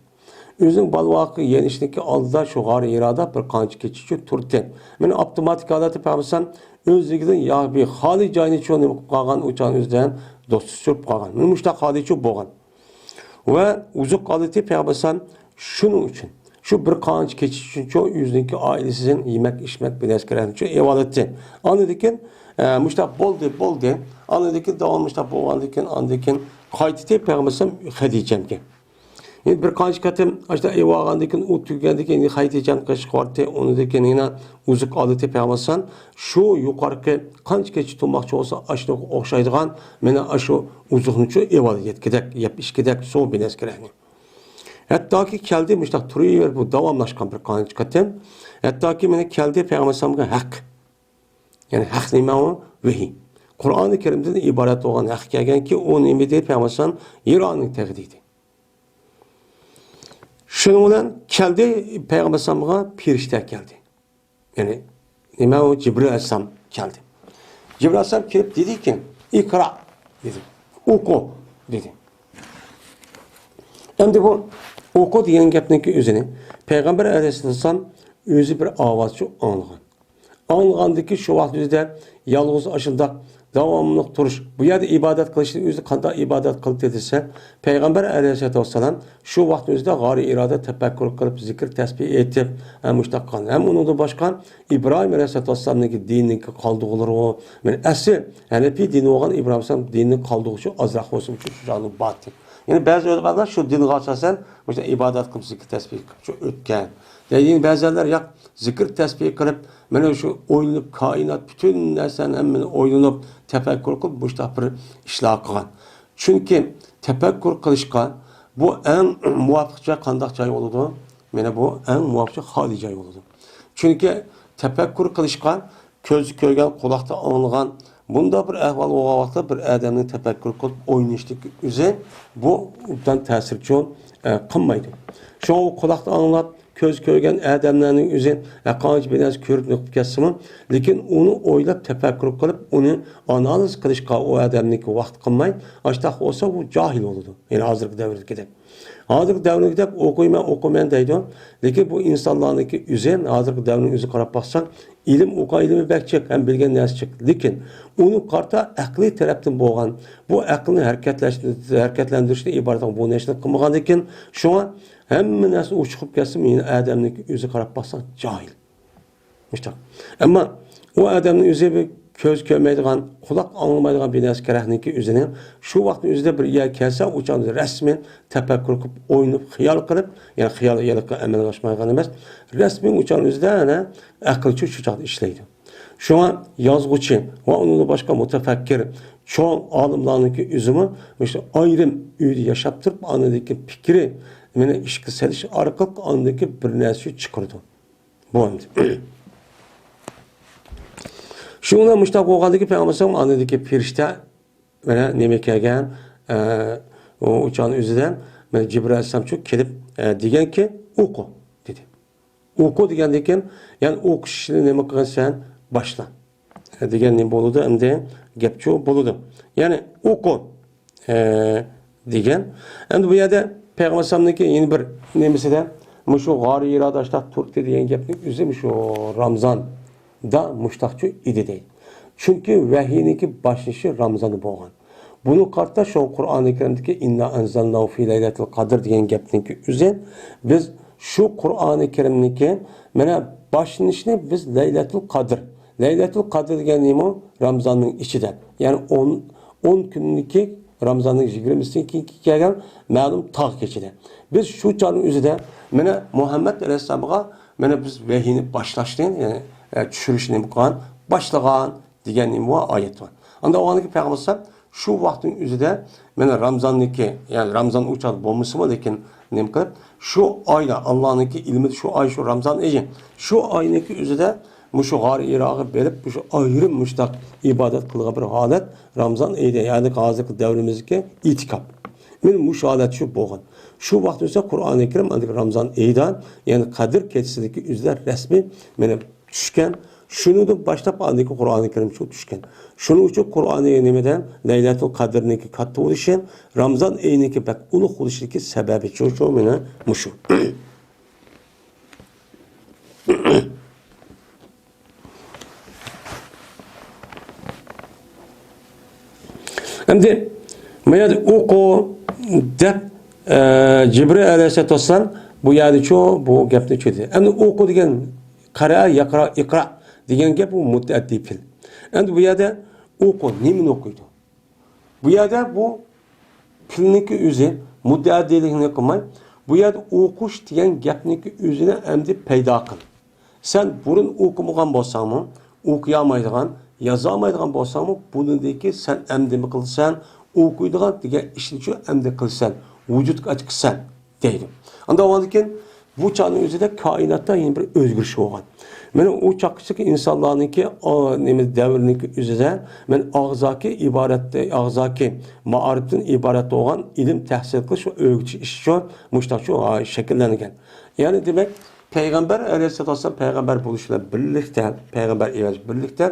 ئۆزىنىڭ بالىۋاققا يېنىشتىكى ئالدىدا شۇ غارى ھىرادا بىر قانچە كېچىچۇ تۇردى. مانا ئاپتوماتىك ھالەتتە پەيغەمبەر ئەلەيھىسسالام ئۆزلۈكىدىن يا بىر خالىي جاينىچۇ نېمە قىلىپ قالغان، ئۇ چاغنىڭ ئۆزىدە دوستى سۈرۈپ قالغان. مانا مۇشۇنداق خالىيچۇ بولغان. ۋە ئوزۇق ھالىتى پەيغەمبەر ئەلەيھىسسالام شۇنىڭ ئۈچۈن، شۇ بىر قانچە كېچە ئۈچۈنچۇ ئۆزىنىڭكى ئائىلىسىدىن يېمەك، ئىچمەك، بىر نەرسە كېرەكنىچۇ ئېۋالاتتى. ئاندىن كېيىن، ئە، مۇشۇنداق بولدى، بولدى. ئاندىن كېيىن داۋام مۇشۇنداق بولغاندىن كېيىن، ئاندىن كېيىن قايتتى پەيغەمبەر ئەلەيھىسسالام خەدىچەمگە. يەنە بىر قانچە قېتىم ئاشۇنداق ئېلىۋالغاندىن كېيىن، ئۇ تۈگىگەندىن كېيىن خەيتىجان قىلىشقا باراتتى، ئۇنىڭدىن كېيىن يەنە ئوزۇق ئالاتتى پەيغەمبەر ئەلەيھىسسالام. شۇ يۇقىرىقى قانچە كېچە تۇرماقچى بولسا، ئاشۇنىڭغا ئوخشايدىغان مانا ئاشۇ ئوزۇقنىچۇ ئېلىۋالىدۇ، يەتكۈدەك، يەپ ئىچكۈدەك سۇ بىنەسكىرەكنى. ھەتتاكى كەلدى، مۇشۇنداق تۇرۇۋېرىپ، بۇ داۋاملاشقان بىر قانچە قېتىم. ھەتتاكى مانا كەلدى پەيغەمبەر ئەلەيھىسسالامغا ھەق. يەنى ھەق نېمە ئۇ؟ ۋەھىي. قۇرئانى كەرىمدىن ئىبارەت بولغان ھەق كەلگەنكى، ئۇ نېمە دېدى پەيغەمبەر ئەلەيھىسسالام؟ ھىرانىڭ تېغى دېدى. شۇنىڭ بىلەن كەلدى، پەيغەمبەر ئەلەيھىسسالامغا پېرىشتە كەلدى. يەنى نېمە ئۇ؟ جىبرىل ئەلەيھىسسالام كەلدى. جىبرىل ئەلەيھىسسالام كېلىپ دېدىكى، ئىقرا دېدى. ئوقۇ دېدى. ئەمدى بۇ ئوقۇ دېگەن گەپنىڭكى ئۆزىنى پەيغەمبەر ئەلەيھىسسالام ئۆزى بىر ئاۋازچۇ ئاڭلىغان. ئاڭلىغاندىكى شۇ ۋاقىت ئۆزىدە يالغۇز ئاشۇنداق داۋاملىق تۇرۇش، بۇ يەردە ئىبادەت قىلىشنىڭ ئۆزى قانداق ئىبادەت قىلدى دېسە، پەيغەمبەر ئەلەيھىسسالاتۇ ۋەسسالام شۇ ۋاقىتنىڭ ئۆزىدە غارى ھىرادا تەپەككۇر قىلىپ، زىكىر تەسبىھ ئېيتىپ، ھەم مۇشۇنداق قىلغان. ھەم ئۇنىڭدىن باشقا ئىبراھىم ئەلەيھىسسالاتۇ ۋەسسالامنىڭكى دىنىنىڭكى قالدۇقلىرى، مانا ئەسلى ھەنەپىي دىنى بولغان ئىبراھىم ئەلەيھىسسالام دىنىنىڭ قالدۇقى ئاشۇ ئازراق بولسىمۇ شۇ، شۇ جايدا بار. يەنى بەزى ئۆلىمالار شۇ دىنغا ئاساسەن مۇشۇ ئىبادەت قىلىپ، زىكىر تەسبىھ قىلىپ شۇ ئۆتكەن. لېكىن بەزىلەر ياق، زىكىر تەسبىھ قىلىپ، مانا شۇ ئويلىنىپ، كائىنات، پۈتۈن نەرسىلەرنى ھەممىنى ئويلىنىپ، تەپەككۇر قىلىپ، مۇشۇنداق بىر ئىشلار قىلغان. چۈنكى تەپەككۇر قىلىشقا بۇ ئەڭ مۇۋاپىق جاي قانداق جاي بولىدۇ؟ مانا بۇ ئەڭ مۇۋاپىق جاي خالىي جاي بولىدۇ. چۈنكى تەپەككۇر قىلىشقا كۆز كۆرگەن، قۇلاقتا ئاڭلىغان، بۇنداق بىر ئەھۋال بولغان ۋاقىتتا بىر ئادەمنىڭ تەپەككۇر قىلىپ ئويلىنىشلىقى ئۆزى بۇ ئوبدان تەسىرچۇ، ئە، قىلمايدۇ. شۇڭا ئۇ قۇلاقتا ئاڭلاپ، كۆز كۆرگەن ئادەملەرنىڭ ئۆزى، ئە، قانچە بىر نەرسە كۆرۈپ نېقىپ كەتسىمۇ، لېكىن ئۇنى ئويلاپ تەپەككۇر قىلىپ، ئۇنى ئانالىز قىلىشقا ئۇ ئادەمنىڭكى ۋاقتى قالماي، ئاشۇنداق بولسا ئۇ جاھىل بولىدۇ. يەنى ھازىرقى دەۋردىكىدەك. ھازىرقى دەۋردىكىدەك ئوقۇيمەن، ئوقۇيمەن دەيدۇ. لېكىن بۇ ئىنسانلارنىڭكى ئۆزى، ھازىرقى دەۋرنىڭ ئۆزىگە قاراپ باقساق، ئىلىم ئوقۇغان ئىلمى بەك جىق، ھەم بىلگەن نەرسە جىق. لېكىن ئۇنى قارىتا ئەقلىي تەرەپتىن بولغان، بۇ ئەقىلنى ھەرىكەتلەش-، ھەرىكەتلەندۈرۈشتىن ئىبارەت بولغان بۇ نەرسىنى قىلمىغاندىكىن، شۇڭا ھەممە نەرسە ئۇچۇقۇپ كەتسىمۇ، يەنە ئادەمنىڭكى ئۆزى قاراپ باقساق جاھىل. مۇشۇنداق. ئەمما ئۇ ئادەمنىڭ ئۆزى بىر كۆز كۆرمەيدىغان، قۇلاق ئاڭلىمايدىغان بىر نەرسە كېرەكنىكى ئۆزىنى شۇ ۋاقىتنىڭ ئۆزىدە بىر يەر كەلسە، ئۇ چاغدا رەسمىي تەپەككۇر قىلىپ، ئويلىنىپ، خىيال قىلىپ، يەنى خىيال ھېلىقى ئەمەلگە ئاشمايدىغان ئەمەس، رەسمىي ئۇ چاغنىڭ ئۆزىدە ئەنە ئەقىلچۇ شۇ چاغدا ئىشلەيدۇ. شۇڭا يازغۇچى ۋە ئۇنىڭدىن باشقا مۇتەپەككىر، چوڭ ئالىملارنىڭكى ئۆزىمۇ مۇشۇ ئايرىم ئۆيدە ياشاپ تۇرۇپ، ئاندىكى پىكرى مېنى ئىشقا سېلىش ئارقىلىق ئاندىكى بىر نەرسە چىقىرىدۇ. بولدى. شۇڭا مۇشۇنداق بولغاندىكى پەيغەمبەر ئەلەيھىسسالام ئاندىكى پېرىشتە مانا نېمە كەلگەن، ئە، ئۇ ئۇچانىڭ ئۆزىدە مانا جىبرىل ئەلەيھىسسالامچۇ كېلىپ، ئە، دېگەنكى، ئوقۇ، دېدى. ئوقۇ دېگەندىن كېيىن، يەنى ئوقۇشنى نېمە قىلغان سەن؟ باشلا. دېگەن نېمە بولىدۇ؟ ئەمدى گەپچۇ بولىدۇ. يەنى ئوقۇ، ئە، دېگەن. ئەمدى بۇ يەردە پەيغەمبەر ئەلەيھىسسالامنىڭكى يەنە بىر نېمىسىدە، مۇشۇ غارى ھىرادا ئاشتاق تۇردى دېگەن گەپنىڭ ئۆزى مۇشۇ رامزاندا مۇشتاقچۇ ئىدى دەيدۇ. چۈنكى ۋەھىينىڭكى باشلىنىشى رامزاندا بولغان. بۇنى قارىتا شۇ قۇرئانى كەرىمدىكى «ئىننا ئەنزەلناھۇ فى لەيلەتىل قەدر» دېگەن گەپنىڭكى ئۆزى، بىز شۇ قۇرئانى كەرىمنىڭكى مانا باشلىنىشىنى بىز لەيلەتۇل قەدر، لەيلەتۇل قەدر دېگەن نېمە؟ رامزاننىڭ ئىچىدە. يەنى ئون، ئون كۈنلۈكى رامزاننىڭ يىگىرمىسىدىن كېيىن كەلگەن مەلۇم تاغ كېچىدە. بىز شۇ چاغنىڭ ئۆزىدە مانا مۇھەممەد ئەلەيھىسسالامغا مانا بىز ۋەھىينى باشلاشنى، يەنى، ئە، چۈشۈرۈشنى نېمە قىلغان؟ باشلىغان. دېگەن نېمە بار؟ ئايەت بار. ئاندا ئۇنىڭدىكى پەيغەمبەر ئەلەيھىسسالام شۇ ۋاقىتنىڭ ئۆزىدە مانا رامزاننىكى، يەنى رامزان ئۇ چاغدا بولمىسىمۇ، لېكىن نېمە قىلىپ، شۇ ئايدا، ئاللانىڭكى ئىلمىدا شۇ ئاي، شۇ رامزان ئېيى، شۇ ئاينىڭكى ئۆزىدە مۇشۇ غارى ھىراغا بېرىپ، مۇشۇ ئايرىم مۇشۇنداق ئىبادەت قىلغان بىر ھالەت رامزان ئېيىدا، يەنى ھازىرقى دەۋرىمىزدىكى ئېتىكاپ. مانا مۇشۇ ھالەت شۇ بولغان. شۇ ۋاقىت بولسا قۇرئانى كەرىم ئاندىكى رامزان ئېيىدا، يەنى قەدىر كېچىسىدىكى ئۆزىدە رەسمىي مانا چۈشكەن. شۇنىڭدىن باشلاپ ئاندىكى قۇرئانى كەرىم شۇ چۈشكەن. شۇنىڭ ئۈچۈن قۇرئانى نېمىدە لەيلەتۇل قەدىرنىڭكى كاتتا بولۇشى، رامزان ئېيىنىڭكى بەك ئۇلۇغ بولۇشىدىكى سەۋەبى شۇ، شۇ مانا مۇشۇ. ئەمدى ما يەردە ئوقۇ دەپ، ئە، جىبرىل ئەلەيھىسسالاتۇ ۋەسسالام بۇ يەردە شۇ بۇ گەپنى چۈشۈردى. ئەمدى ئوقۇ دېگەن قەرە، يەقرا، ئىقرا دېگەن گەپ ئۇ مۇتەئەددى پېئىل. ئەمدى بۇ يەردە ئوقۇ، نېمىنى ئوقۇيدۇ؟ بۇ يەردە بۇ پېئىلنىڭكى ئۆزى مۇتەئەددىلىكنى قىلماي، بۇ يەردە ئوقۇش دېگەن گەپنىڭكى ئۆزىنى ئەمدى پەيدا قىل. سەن بۇرۇن ئوقۇمىغان بولساڭمۇ، ئوقۇيالمايدىغان، يازالمايدىغان بولساڭمۇ، بۇنىڭدىن كېيىن سەن ئەمدى نېمە قىلىسەن؟ ئوقۇيدىغان دېگەن ئىشنىچۇ ئەمدى قىلىسەن، ۋۇجۇدقا چىقىسەن دەيدۇ. ئاندىن ئاندىن كېيىن بۇ چاغنىڭ ئۆزىدە كائىناتتا يەنە بىر ئۆزگىرىش بولغان. مانا ئۇ چاغقىچىلىك ئىنسانلارنىڭكى، ئا، نېمە، دەۋرنىڭكى ئۆزىدە مانا ئاغزاكى ئىبارەت، ئاغزاكى مائارىپتىن ئىبارەت بولغان ئىلىم تەھسىل قىلىش ۋە ئۆگىتىش ئىشى شۇ، مۇشۇنداق شۇ، ھا، شەكىللەنگەن. يەنى دېمەك، پەيغەمبەر ئەلەيھىسسالاتۇ ۋەسسالام پەيغەمبەر بولۇش بىلەن بىرلىكتە، پەيغەمبەر ئەۋەتىش بىلەن بىرلىكتە،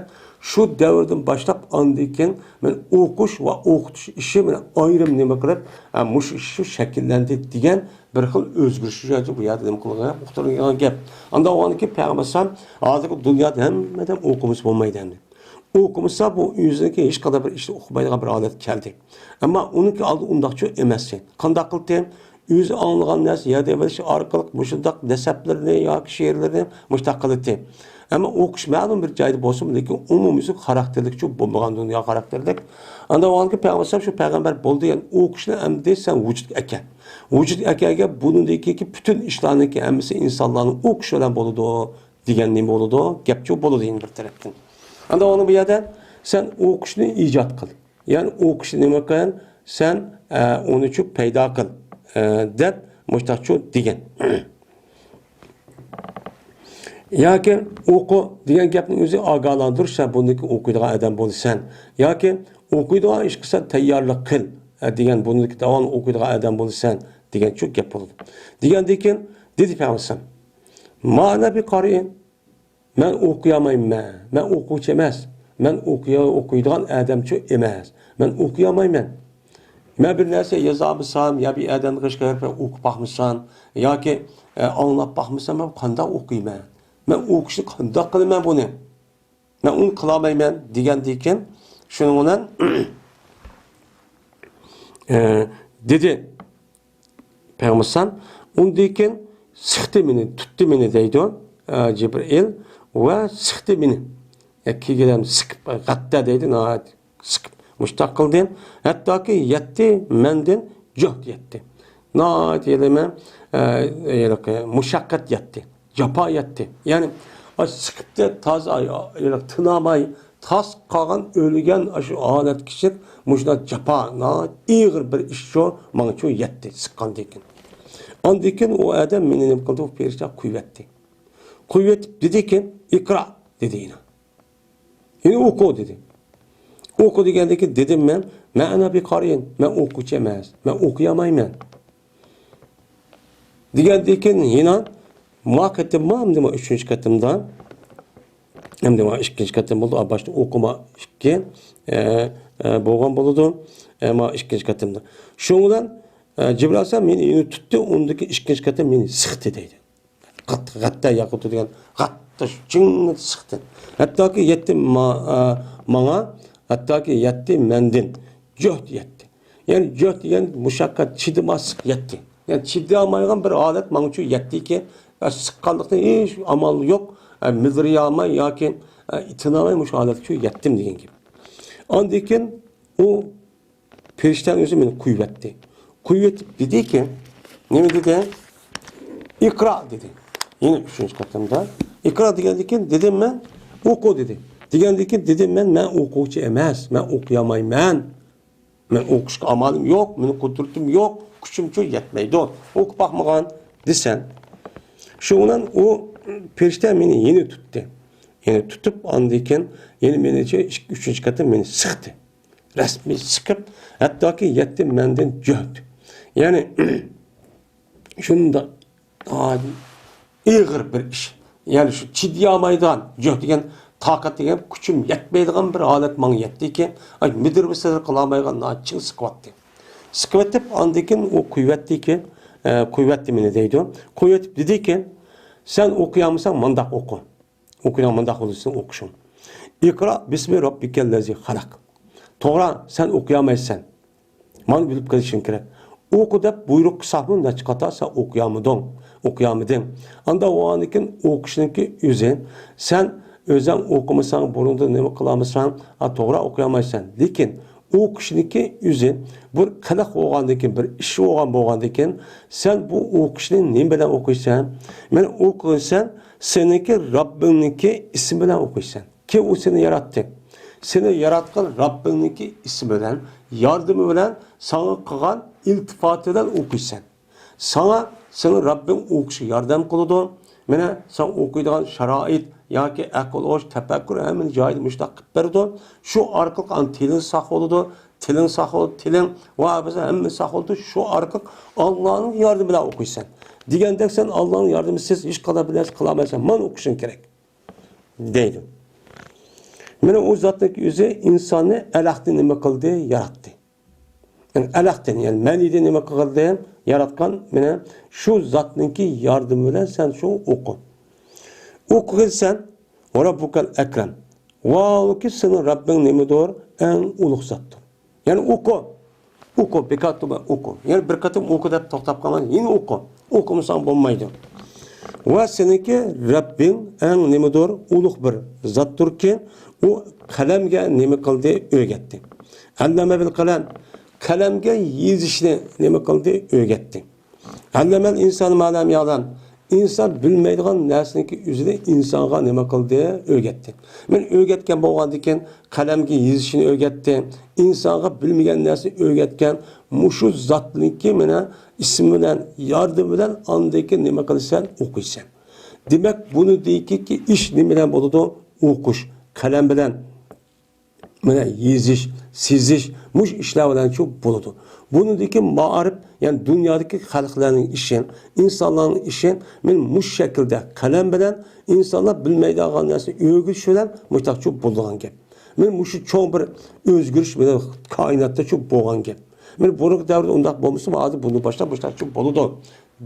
شۇ دەۋردىن باشلاپ ئاندىن كېيىن مانا ئوقۇش ۋە ئوقۇتۇش ئىشى مانا ئايرىم نېمە قىلىپ، ھە، مۇشۇ ئىش شۇ شەكىللەندى دېگەن بىر خىل ئۆزگىرىش بۇ يەردە نېمە قىلغان، ئۇقتۇرۇلغان گەپ. ئاندىن ئاندىن كېيىن پەيغەمبەر ئەلەيھىسسالام ھازىرقى دۇنيادا ھەممە ئادەم ئوقۇمىسا بولمايدۇ ئەمدى. ئوقۇمىسا بۇ ئۆزىنىڭكى ھېچقانداق بىر ئىشنى ئۇقمايدىغان بىر ھالەتكە كەلدى. ئەمما ئۇنىڭكى ئالدى ئۇنداقچۇ ئەمەس. قانداق قىلدى؟ ئۆزى ئاڭلىغان نەرسە ياد ئېلىش ئارقىلىق مۇشۇنداق نەسەبلىرىنى ياكى شېئىرلىرىنى مۇشۇنداق قىلدى. ئەمما ئوقۇش مەلۇم بىر جايدا بولسىمۇ، لېكىن ئومۇميۈزلۈك خاراكتېرلىكچۇ بولمىغان دۇنيا خاراكتېرلىك. ئاندىن ئاندىن كېيىن پەيغەمبەر ئەلەيھىسسالام شۇ پەيغەمبەر بولدى، يەنى ئوقۇشنى ئەمدى سەن ۋۇجۇدقا ئەكەل. ۋۇجۇدقا ئەكەلگەن بۇنىڭدىكى پۈتۈن ئىشلارنىڭكى ھەممىسى ئىنسانلارنىڭ ئوقۇشى بىلەن بولىدۇ دېگەن نېمە بولىدۇ؟ گەپچۇ بولىدۇ يەنە بىر تەرەپتىن. ئاندىن ئاندىن بۇ يەردە سەن ئوقۇشنى ئىجاد قىل. يەنى ئوقۇشنى نېمە قىل؟ سەن، ئە، ئۇنىچۇ پەيدا قىل، ئە، دەپ مۇشتاقچۇ دېگەن. ياكى ئوقۇ دېگەن گەپنىڭ ئۆزى ئاگاھلاندۇرۇش، سەن بۇندىن كېيىن ئوقۇيدىغان ئادەم بولىسەن. ياكى ئوقۇيدىغان ئىشقا سەن تەييارلىق قىل، ئە، دېگەن بۇندىن كېيىن داۋاملىق ئوقۇيدىغان ئادەم بولىسەن دېگەنچۇ گەپ بولىدۇ. دېگەندىن كېيىن دېدى پەيغەمبەر: «ما ئەنە بىقارىئىن.» مەن ئوقۇيالمايمەن. مەن ئوقۇغۇچى ئەمەس. مەن ئوقۇيا-، ئوقۇيدىغان ئادەمچۇ ئەمەس. مەن ئوقۇيالمايمەن. مەن بىر نەرسە يازالمىسام، يا بىر ئادەمنىڭ قىلىشقا ئوقۇپ باقمىسام، ياكى، ئە، ئاڭلاپ باقمىسام، مەن قانداق ئوقۇيمەن؟ مەن ئوقۇشنى قانداق قىلىمەن بۇنى؟ مەن ئۇنى قىلالمايمەن دېگەندىكىن، شۇنىڭ بىلەن، ئە، دېدى. پەيغەمبەر ئەلەيھىسسالام ئۇندىن كېيىن سىقتى مېنى، تۇتتى مېنى دەيدۇ، ئە، جىبرىئىل ۋە سىقتى مېنى. يا كىگىلەم سىقىپ، غەتتە دەيدۇ، ناھايىتى سىقىپ مۇشتاق قىلدى. ھەتتاكى يەتتى مەندىن جۆھد يەتتى. ناھايىتى يەنە، ئە، ھېلىقى مۇشەققەت يەتتى. جاپا يەتتى. يەنى، ئاشۇ سىقىپتى تازا، ھېلىقى تىنالماي، تاس قالغان، ئۆلگەن ئاشۇ ھالەتكە كېلىپ، مۇشۇنداق جاپا، ناھايىتى ئېغىر بىر ئىش شۇ، ماڭىچۇ يەتتى، سىققاندىن كېيىن. ئاندىن كېيىن ئۇ ئادەم مېنى نېمە قىلدى؟ ئۇ پەرىشتە قويۇۋەتتى. قويۇۋېتىپ دېدىكى، «ئىقرا» دېدى يەنە. يەنە «ئوقۇ» دېدى. «ئوقۇ» دېگەندىن كېيىن دېدىم مەن، «ما ئەنە بىقارىئىن»، مەن ئوقۇغۇچى ئەمەس، مەن ئوقۇيالمايمەن. دېگەندىن كېيىن يەنە ما قېتىمما، ئەمدى ما ئۈچىنچى قېتىمدا، ئەمدى ما ئىككىنچى قېتىم بولدى، باشتا ئوقۇما ئىككى، ئە، ئە، بولغان بولىدۇ، ئە، ما ئىككىنچى قېتىمدا. شۇنىڭ بىلەن، ئە، جىبرىئىل ئەلەيھىسسالام مېنى يەنە تۇتتى، ئۇندىكى ئىككىنچى قېتىم مېنى سىقتى دەيدۇ. غەتتە ياقۇتى دېگەن غەتتە جىڭ سىقتى. ھەتتاكى يەتتى ما-، ئە، ماڭا، ھەتتاكى يەتتى مەندىن جۆھد يەتتى. يەنى جۆھد دېگەن مۇشەققەت، چىدىماسلىق يەتتى. يەنى چىدىيالمايدىغان بىر ھالەت ماڭىچۇ يەتتىكى، ئە، سىققانلىقتىن ھېچ ئامال يوق، ئە، مىدىرىيالماي ياكى، ئە، تىنالماي مۇشۇ ھالەتكىچۇ يەتتىم دېگەن گەپ. ئاندىن كېيىن ئۇ پەرىشتەنىڭ ئۆزى مېنى قويۇۋەتتى. قويۇۋېتىپ دېدىكى، نېمە دېدى؟ «ئىقرا» دېدى. يەنە ئۈچىنچى قېتىمدا. «ئىقرا» دېگەندىن كېيىن دېدىم مەن، «ئوقۇ» دېدى. دېگەندىن كېيىن دېدىم مەن، «مەن ئوقۇغۇچى ئەمەس، مەن ئوقۇيالمايمەن. مەن ئوقۇشقا ئامالىم يوق، مېنىڭ قۇدرىتىم يوق، كۈچۈمچۇ يەتمەيدۇ. ئوقۇپ باقمىغان» دېسەم. شۇ بىلەن ئۇ پەرىشتە مېنى يەنە تۇتتى. يەنە تۇتۇپ، ئاندىن كېيىن يەنە مېنى ئۈچىنچى قېتىم مېنى سىقتى. رەسمىي سىقىپ، ھەتتاكى يەتتى مەندىن جۆھد. يەنى، شۇنداق ئېغىر بىر ئىش. يەنى شۇ چىدىيالمايدىغان، جۆھد دېگەن، تاقەت دېگەن، كۈچۈم يەتمەيدىغان بىر ھالەت ماڭا يەتتىكى، مىدىر بىر سەزەر قىلالمايدىغان ناھايىتى چىڭ سىقىۋەتتى. سىقىۋېتىپ، ئاندىن كېيىن ئۇ قويۇۋەتتىكى، ئە، قويۇۋەتتى مېنى دەيدۇ. قويۇۋېتىپ دېدىكى، سەن ئوقۇيالمىساڭ مانداق ئوقۇ. ئوقۇيدىغان مۇنداق بولسا ئوقۇشۇڭ. «ئىقرا بىسمى رەببىكەللەزى خەلەق.» توغرا، سەن ئوقۇيالمايسەن. مانا بىلىپ قېلىشىڭ كېرەك. «ئوقۇ» دەپ بۇيرۇق قىلساقمۇ نەچچە قاتا سەن ئوقۇيالمىدىڭ. ئوقۇيالمىدىڭ. ئاندا بولغاندىن كېيىن ئوقۇشنىڭكى ئۆزى، سەن ئۆزەڭ ئوقۇمىساڭ، بۇرۇندا نېمە قىلالمىساڭ، ھا، توغرا ئوقۇيالمايسەن. لېكىن ئوقۇشنىكى ئۆزى بىر قىلىق بولغاندىكىن، بىر ئىش بولغان بولغاندىكىن، سەن بۇ ئوقۇشنى نېمە بىلەن ئوقۇيسەن؟ مانا ئوقۇيسەن، سېنىڭكى رەببىڭنىڭكى ئىسمى بىلەن ئوقۇيسەن. كىم ئۇ سېنى ياراتتى؟ سېنى ياراتقان رەببىڭنىڭكى ئىسمى بىلەن، ياردىمى بىلەن، ساڭا قىلغان ئىلتىپاتى بىلەن ئوقۇيسەن. ساڭا سېنىڭ رەببىڭ ئوقۇشقا ياردەم قىلىدۇ. مانا سەن ئوقۇيدىغان شارائىت ياكى ئەقىل ئوش، تەپەككۇر ھەممىنى جايىدا مۇشۇنداق قىلىپ بېرىدۇ. شۇ ئارقىلىق ئاندىن تىلىڭ ساق بولىدۇ. تىلىڭ ساق بولىدۇ، تىلىڭ ۋە ھەممە ساق بولىدۇ. شۇ ئارقىلىق ئاللانىڭ ياردىمى بىلەن ئوقۇيسەن. دېگەندەك سەن ئاللانىڭ ياردىمىسىز ھېچقانداق بىر نەرسە قىلالمايسەن. مانا ئوقۇشۇڭ كېرەك. دەيدۇ. مانا ئۇ زاتنىڭ ئۆزى ئىنساننى ئەلەقتىن نېمە قىلدى؟ ياراتتى. يەنى ئەلەقتىن، يەنى مەنىدىن نېمە قىلدى؟ ياراتقان. مانا شۇ زاتنىڭكى ياردىمى بىلەن سەن شۇ ئوقۇ. ئوقۇغىن سەن، ۋە رەببۇكەل ئەكرەم. ۋاھالبۇكى سېنىڭ رەببىڭ نېمىدۇر؟ ئەڭ ئۇلۇغ زاتتۇر. يەنى ئوقۇ. ئوقۇ، بىكار تۇرما، ئوقۇ. يەنى بىر قېتىم ئوقۇ دەپ توختاپ قالما، يەنە ئوقۇ. ئوقۇمىساڭ بولمايدۇ. ۋە سېنىڭكى رەببىڭ ئەڭ نېمىدۇر؟ ئۇلۇغ بىر زاتتۇركى، ئۇ قەلەمگە نېمە قىلدى؟ ئۆگەتتى. ئەللەمە بىل قەلەم، قەلەمگە يېزىشنى نېمە قىلدى؟ ئۆگەتتى. ئەللەمەل ئىنسان ما لەم يەلەم. ئىنسان بىلمەيدىغان نەرسىنىڭكى ئۆزىنى ئىنسانغا نېمە قىلدى؟ ئۆگەتتى. مانا ئۆگەتكەن بولغاندىكىن، قەلەمگە يېزىشنى ئۆگەتتى. ئىنسانغا بىلمىگەن نەرسىنى ئۆگەتكەن مۇشۇ زاتنىڭكى مانا ئىسمى بىلەن، ياردىمى بىلەن ئاندىن كېيىن نېمە قىلىسەن؟ ئوقۇيسەن. دېمەك، بۇنىڭدىكى ئىش نېمە بىلەن بولىدۇ؟ ئوقۇش، قەلەم بىلەن. مانا يېزىش، سىزىش، مۇشۇ ئىشلار بىلەنچۇ بولىدۇ. بۇنىڭدىكى مائارىپ، يەنى دۇنيادىكى خەلقلەرنىڭ ئىشى، ئىنسانلارنىڭ ئىشى، مانا مۇشۇ شەكىلدە قەلەم بىلەن ئىنسانلار بىلمەيدىغان نەرسىنى ئۆگىتىش بىلەن مۇشۇنداقچۇ بولىدىغان گەپ. مانا مۇشۇ چوڭ بىر ئۆزگىرىش، مانا كائىناتتىچۇ بولغان گەپ. مانا بۇرۇنقى دەۋردە ئۇنداق بولمىسىمۇ، ھازىر بۇندىن باشلاپ مۇشۇنداقچۇ بولىدۇ.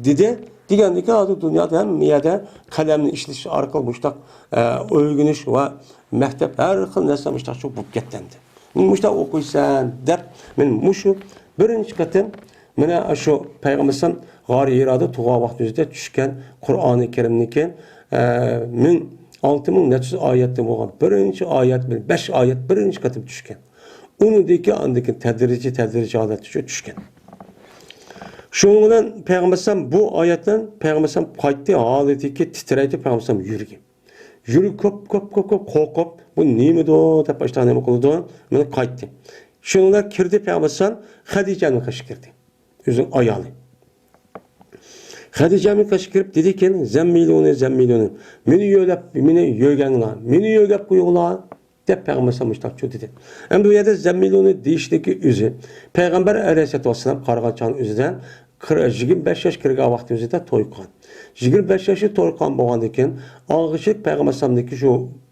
دېدى. دېگەندىكىن، ھازىر دۇنيادا ھەممە يەردە قەلەمنى ئىشلىتىش ئارقىلىق مۇشۇنداق، ئە، ئۆگىنىش ۋە مەكتەپ، ھەر خىل نەرسە مۇشۇنداقچۇ بولۇپ كەتكەنىدى. مۇشۇنداق ئوقۇيسەن دەپ، مەن مۇشۇ بىرىنچى قېتىم، مانا شۇ پەيغەمبەر غارى ھىرادا تۇرغان ۋاقتىمىزدا چۈشكەن قۇرئانى كەرىمنىڭكى، ئە، مىڭ، ئالتە مىڭ نەچچە يۈز ئايەتتىن بولغان بىرىنچى ئايەت، بىر بەش ئايەت بىرىنچى قېتىم چۈشكەن. ئۇنىڭدىن كېيىن ئاندىن كېيىن تەدرىجىي، تەدرىجىي ھالەتتە چۈشكەن. شۇنىڭ بىلەن پەيغەمبەر ئەلەيھىسسالام بۇ ئايەتتىن پەيغەمبەر ئەلەيھىسسالام قايتتى، ھالىتىكى تىترەيدۇ پەيغەمبەر ئەلەيھىسسالام يۈرىكى. يۈرىكى كۆپ، كۆپ، كۆپ، كۆپ قورقۇپ، بۇ نېمىدۇ دەپ باشتا نېمە قىلىدۇ، مانا قايتتى. شۇنىڭ بىلەن كىردى پەيغەمبەر ئەلەيھىسسالام خەدىچەنىڭ قېشىغا كىردى. ئۆزىنىڭ ئايالى. خەدىچەنىڭ قېشىغا كىرىپ دېدىكەن، زەممىلۇنى، زەممىلۇنى. مېنى يۆگەپ، مېنى يۆگەڭلار، مېنى يۆگەپ قويۇڭلار. دەپ پەيغەمبەر ئەلەيھىسسالام مۇشۇنداق دېدى. ئەمدى بۇ يەردە زەممىلۇنى دېيىشنىڭكى ئۆزى پەيغەمبەر ئەلەيھىسسالاتۇ ۋەسسالام قارىغان چاغنىڭ ئۆزىدە قىر-، يىگىرمە بەش ياش كىرگەن ۋاقتى ئۆزىدە توي قىلغان. يىگىرمە بەش ياشى توي قىلغان بولغاندىن كېيىن، ئالغىچىلىك پەيغەمبەر ئەلەيھىسسالامنىڭكى شۇ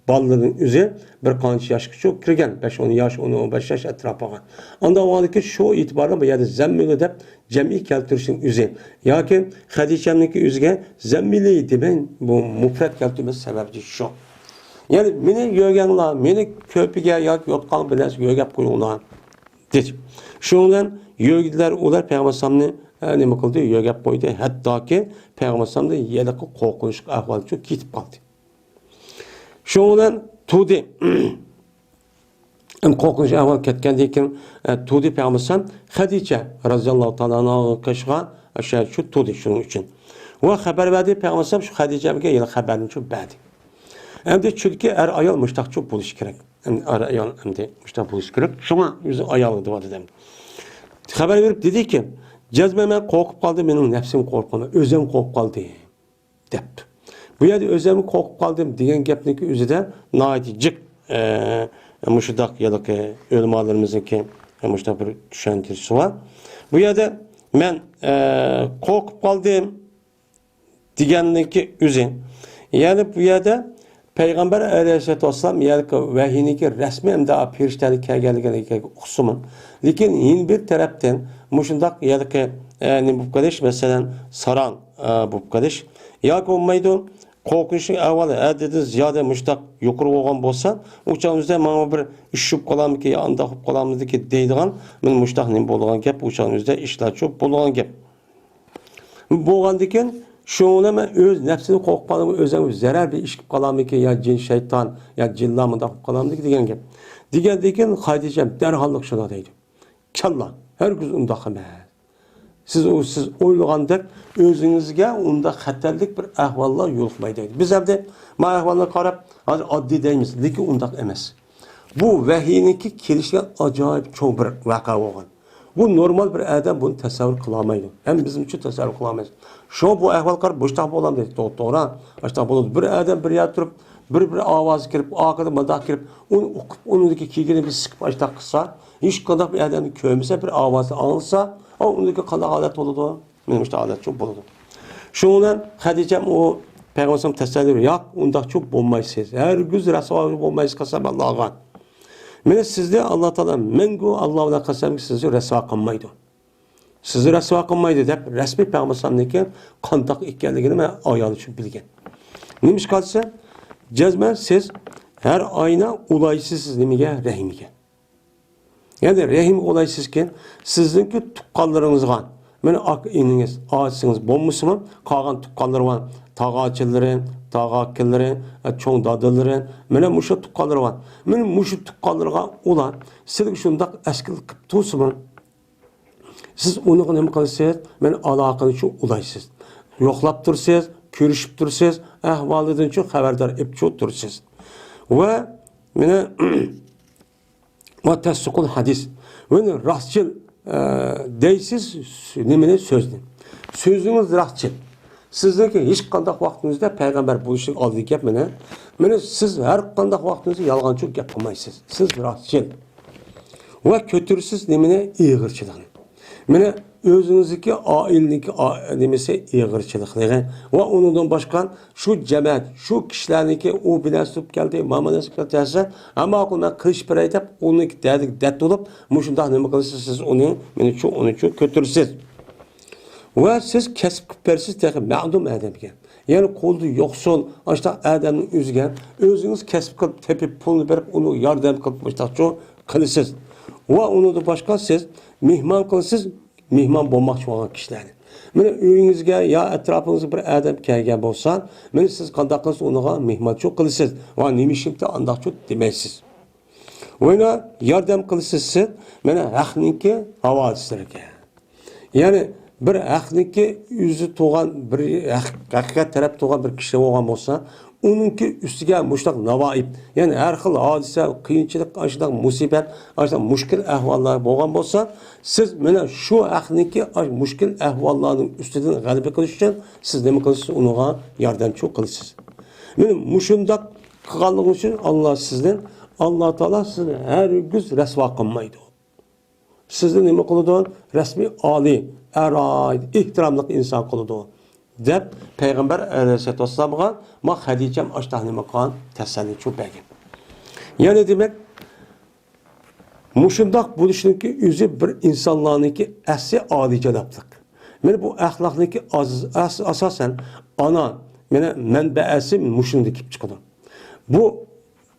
بالىلىرىنىڭ ئۆزى بىر قانچە ياشقىچە كىرگەن، بەش ئون ياش، ئون، ئون بەش ياش ئەتراپىغا. ئاندىن بولغاندىن كېيىن شۇ ئېتىبارى بىلەن بۇ يەردە زەممىلۇ دەپ جەمئىي كەلتۈرۈشنىڭ ئۆزى ياكى خەدىچەمنىڭكى ئۆزىگە زەممىلى دېمەي، بۇ مۇپرەت كەلتۈرمەس سەۋەبى شۇ. يەنى مېنى يۆگەڭلار، مېنى كۆرپىگە ياكى يوتقانغا بىر نەرسە يۆگەپ قويۇڭلار دېدى. شۇنىڭ بىلەن يۆگىدىلەر ئۇلار پەيغەمبەر ئەلەيھىسسالامنى، ئە، نېمە قىلدى؟ يۆگەپ قويدى. ھەتتاكى پەيغەمبەر ئەلەيھىسسالام دا ھېلىقى قورقۇنچلۇق ئەھۋالغىچە كېتىپ قالدى. شۇنىڭ بىلەن تۇردى. ئەمدى قورقۇنچ ئەھۋال كەتكەندىن كېيىن، ئە، تۇردى پەيغەمبەر ئەلەيھىسسالام خەدىچە رەزىياللاھۇ تائالا ئەنھانىڭ قېشىغا، ئاشۇ شۇ تۇردى شۇنىڭ ئۈچۈن. ۋە خەۋەر بەردى پەيغەمبەر ئەلەيھىسسالام شۇ خەدىچەگە ھېلى خەۋەرنى شۇ بەردى. ئەمدى چۈنكى ئەر ئايال مۇشتاقچۇ بولۇشى كېرەك. ئەمدى ئەر ئايال ئەمدى مۇشتاق بولۇشى كېرەك. شۇڭا ئۆزى ئايالغا دېۋاتىدۇ ئەمدى. خەۋەر بېرىپ دېدىكى، جەزمەن مەن قورقۇپ قالدىم، مېنىڭ نەپسىم قورقۇپ قالدى، ئۆزۈم قورقۇپ قالدى. دەپتۇ. بۇ يەردە ئۆزۈممۇ قورقۇپ قالدىم دېگەن گەپنىڭكى ئۆزىدە ناھايىتى جىق، ئە، مۇشۇنداق ھېلىقى ئۆلىمالىرىمىزنىڭكى مۇشۇنداق بىر چۈشەندۈرۈشى بار. بۇ يەردە مەن، ئە، قورقۇپ قالدىم دېگەننىڭكى ئۆزى. يەنى بۇ يەردە پەيغەمبەر ئەلەيھىسسالاتۇ ۋەسسالام يەنى ۋەھىينىڭكى رەسمىي ئەمدى پېرىشتەلەر كەلگەنلىكىگە ئوخشىمىغان. لېكىن يەنە بىر تەرەپتىن مۇشۇنداق ھېلىقى، ئە، نېمە بولۇپ قېلىش، مەسىلەن، ساراڭ، ئە، بولۇپ قېلىش. ياكى بولمايدۇ، قورقۇنچلۇق ئەھۋال ھەددىدىن زىيادە مۇشۇنداق يۇقىرى بولغان بولسا، ئۇ چاغنىڭ ئۆزىدە ماڭا بىر ئىش چۈشۈپ قالامدىكى يا ئانداق بولۇپ قالامدىكى دەيدىغان، مانا مۇشۇنداق نېمە بولىدىغان گەپ، ئۇ چاغنىڭ ئۆزىدە ئىشلارچۇ بولىدىغان گەپ. بولغاندىكىن، شۇڭا مەن ئۆز نەپسىدىن قورقۇپ قالدىم، ئۆزۈم زەرەر بىر ئىش قىلىپ قالامىكىن، يا جىن شەيتان، يا جىنلار مۇنداق قىلىپ قالامدىكىن دېگەن گەپ. دېگەندىن كېيىن خەدىچەم دەرھاللىق شۇنداق دەيدۇ. كاللا، ھەرگىز ئۇنداق ئەمەس. سىز ئۇ، سىز ئويلىغاندەك ئۆزىڭىزگە ئۇنداق خەتەرلىك بىر ئەھۋاللار يولۇقمايدۇ دەيدۇ. بىز ئەمدى ما ئەھۋاللارغا قاراپ، ھازىر ئاددىي دەيمىز، لېكىن ئۇنداق ئەمەس. بۇ ۋەھىينىڭكى كېلىشىگە ئاجايىپ چوڭ بىر ۋەقە بولغان. بۇ نورمال بىر ئادەم بۇنى تەسەۋۋۇر قىلالمايدۇ. ھەم بىزمۇچۇ تەسەۋۋۇر قىلالمايمىز. شۇڭا بۇ ئەھۋالغا قاراپ مۇشۇنداق بولامدۇ دەيدۇ. تو-، توغرا، ئاشۇنداق بولىدۇ. بىر ئادەم بىر يەردە تۇرۇپ، بىر، بىر ئاۋازى كىرىپ، ئارقىدىن مۇنداق كىرىپ، ئۇنى ئۇقۇپ، ئۇنىڭدىكى كىيگىنى بىر سىقىپ ئاشۇنداق قىلسا، ھېچقانداق بىر ئادەمنى كۆرمىسە، بىر ئاۋازنى ئاڭلىسا، ئۇ ئۇنىڭدىكى قانداق ھالەت بولىدۇ؟ مېنىڭ مۇشۇنداق ھالەتچۇ بولىدۇ. شۇنىڭ بىلەن خەدىچەم ئۇ پەيغەمبەر تەسەللى بېرىپ، ياق، ئۇنداقچۇ بولمايسىز. ھەرگىز رەسۋا بولمايسىز قەسەم ئاللاغا. مانا سىزنى ئاللا تائالا مەڭگۈ ئاللا بىلەن قەسەمكى سىزنى رەسۋا قىلمايدۇ. سىزنى رەسۋا قىلمايدۇ دەپ رەسمىي پەيغەمبەر ئەلەيھىسسالامنىڭكى قانداق ئىكەنلىكىنى مەن ئايان شۇ بىلگەن. نېمىشقا دېسە، جەزمەن سىز ھەر ئاينا ئۇلايسىز نېمىگە؟ رەھىمگە. يەنى رەھىمگە ئۇلايسىزكى، سىزنىڭكى تۇغقانلىرىڭىزغا، مانا ئاكا ئىنىڭىز، ئاچىسىڭىز بولمىسىمۇ، قالغان تۇغقانلىرى بار، تاغا ئاچىلىرى، تاغا ئاكىلىرى، چوڭ دادىلىرى، مانا مۇشۇ تۇغقانلىرى بار. مانا مۇشۇ تۇغقانلىرىغا ئۇلار سىلىگە شۇنداق ئەسكىلىك قىلىپ تۇرسىمۇ، سىز ئۇنىڭغا نېمە قىلىسىز؟ مانا ئالاقىنى شۇ ئۇلايسىز. يوقلاپ تۇرىسىز، كۆرۈشۈپ تۇرىسىز، ئەھۋالىدىن شۇ خەۋەردار ئېلىپ شۇ تۇرىسىز. ۋە مانا ۋە تەسدىقۇل ھەدىس. مانا راستچىل، ئە، دەيسىز نېمىنى؟ سۆزنى. سۆزىڭىز راستچىل. سىزنىڭكى ھېچقانداق ۋاقتىڭىزدا پەيغەمبەر بولۇشنىڭ ئالدىدىكى گەپ مانا. مانا سىز ھەر قانداق ۋاقتىڭىزدا يالغانچىلىق گەپ قىلمايسىز. سىز راستچىل. ۋە كۆتۈرىسىز نېمىنى؟ ئېغىرچىلىقنى. مانا ئۆزىڭىزنىڭكى ئائىلىنىڭكى ئا-، نېمىسى؟ ئېغىرچىلىقلىرى. ۋە ئۇنىڭدىن باشقا شۇ جەمەت، شۇ كىشىلەرنىڭكى ئۇ بىر نەرسە بولۇپ كەلدى، مانا نەرسە بولۇپ كەلدى دېسە، ئەمما ئۇ مەن قىلىش بېرەي دەپ ئۇنىڭكى دەردىگە دەرد بولۇپ، مۇشۇنداق نېمە قىلىسىز، سىز ئۇنى، مېنىچۇ، ئۇنىچۇ كۆتۈرىسىز. ۋە سىز كەسىپ قىلىپ بېرىسىز تېخى مەلۇم ئادەمگە. يەنى قولىدا يوقسۇل، ئاشۇنداق ئادەمنىڭ ئۆزىگە ئۆزىڭىز كەسىپ قىلىپ تېپىپ، پۇلنى بېرىپ، ئۇنىڭغا ياردەم قىلىپ، مۇشۇنداقچۇ قىلىسىز. ۋە ئۇنىڭدىن باشقا سىز مېھمان قىلىسىز، مېھمان بولماقچى بولغان كىشىلەرنى. مانا ئۆيىڭىزگە يا ئەتراپىڭىزغا بىر ئادەم كەلگەن بولسا، مانا سىز قانداق قىلىسىز، ئۇنىڭغا مېھمانچۇ قىلىسىز. ۋە نېمە ئىشىمتى ئانداقچۇ دېمەيسىز. ۋە ياردەم قىلىسىز سىز، مانا ھەقنىڭكى ھاۋادىسلىرىگە. يەنى بىر ھەقنىڭكى ئۆزى تۇرغان، بىر ھەق، ھەققە تەرەپ تۇرغان بىر كىشى بولغان بولسا، ئۇنىڭكى ئۈستىگە مۇشۇنداق ناۋائىب، يەنى ھەر خىل ھادىسە، قىيىنچىلىق، ئاشۇنداق مۇسىبەت، ئاشۇنداق مۈشكۈل ئەھۋاللار بولغان بولسا، سىز مانا شۇ ھەقنىڭكى ئاش-، مۈشكۈل ئەھۋاللارنىڭ ئۈستىدىن غەلىبە قىلىش ئۈچۈن سىز نېمە قىلىسىز؟ ئۇنىڭغا ياردەمچى قىلىسىز. مانا مۇشۇنداق قىلغانلىقىڭىز ئۈچۈن ئاللا سىزدىن، ئاللا تائالا سىزنى ھەرگىز رەسۋا قىلمايدۇ. سىزنى نېمە قىلىدۇ؟ رەسمىي ئالىي، ئەلاي، ئېھتىراملىق ئىنسان قىلىدۇ، دەپ پەيغەمبەر ئەلەيھىسسالاتۇ ۋەسسالامغا ما خەدىچەم ئاشتاق نېمە قىلغان؟ تەسەللى چوپ بەرگەن. يەنى دېمەك، مۇشۇنداق بولۇشنىڭكى ئۆزى بىر ئىنسانلارنىڭكى ئەسلى ئالىيجانابلىق. مانا بۇ ئەخلاقنىڭكى ئاز-، ئاس-، ئاساسەن ئانا، مانا مەنبەسى مۇشۇندىن كېلىپ چىقىدۇ. بۇ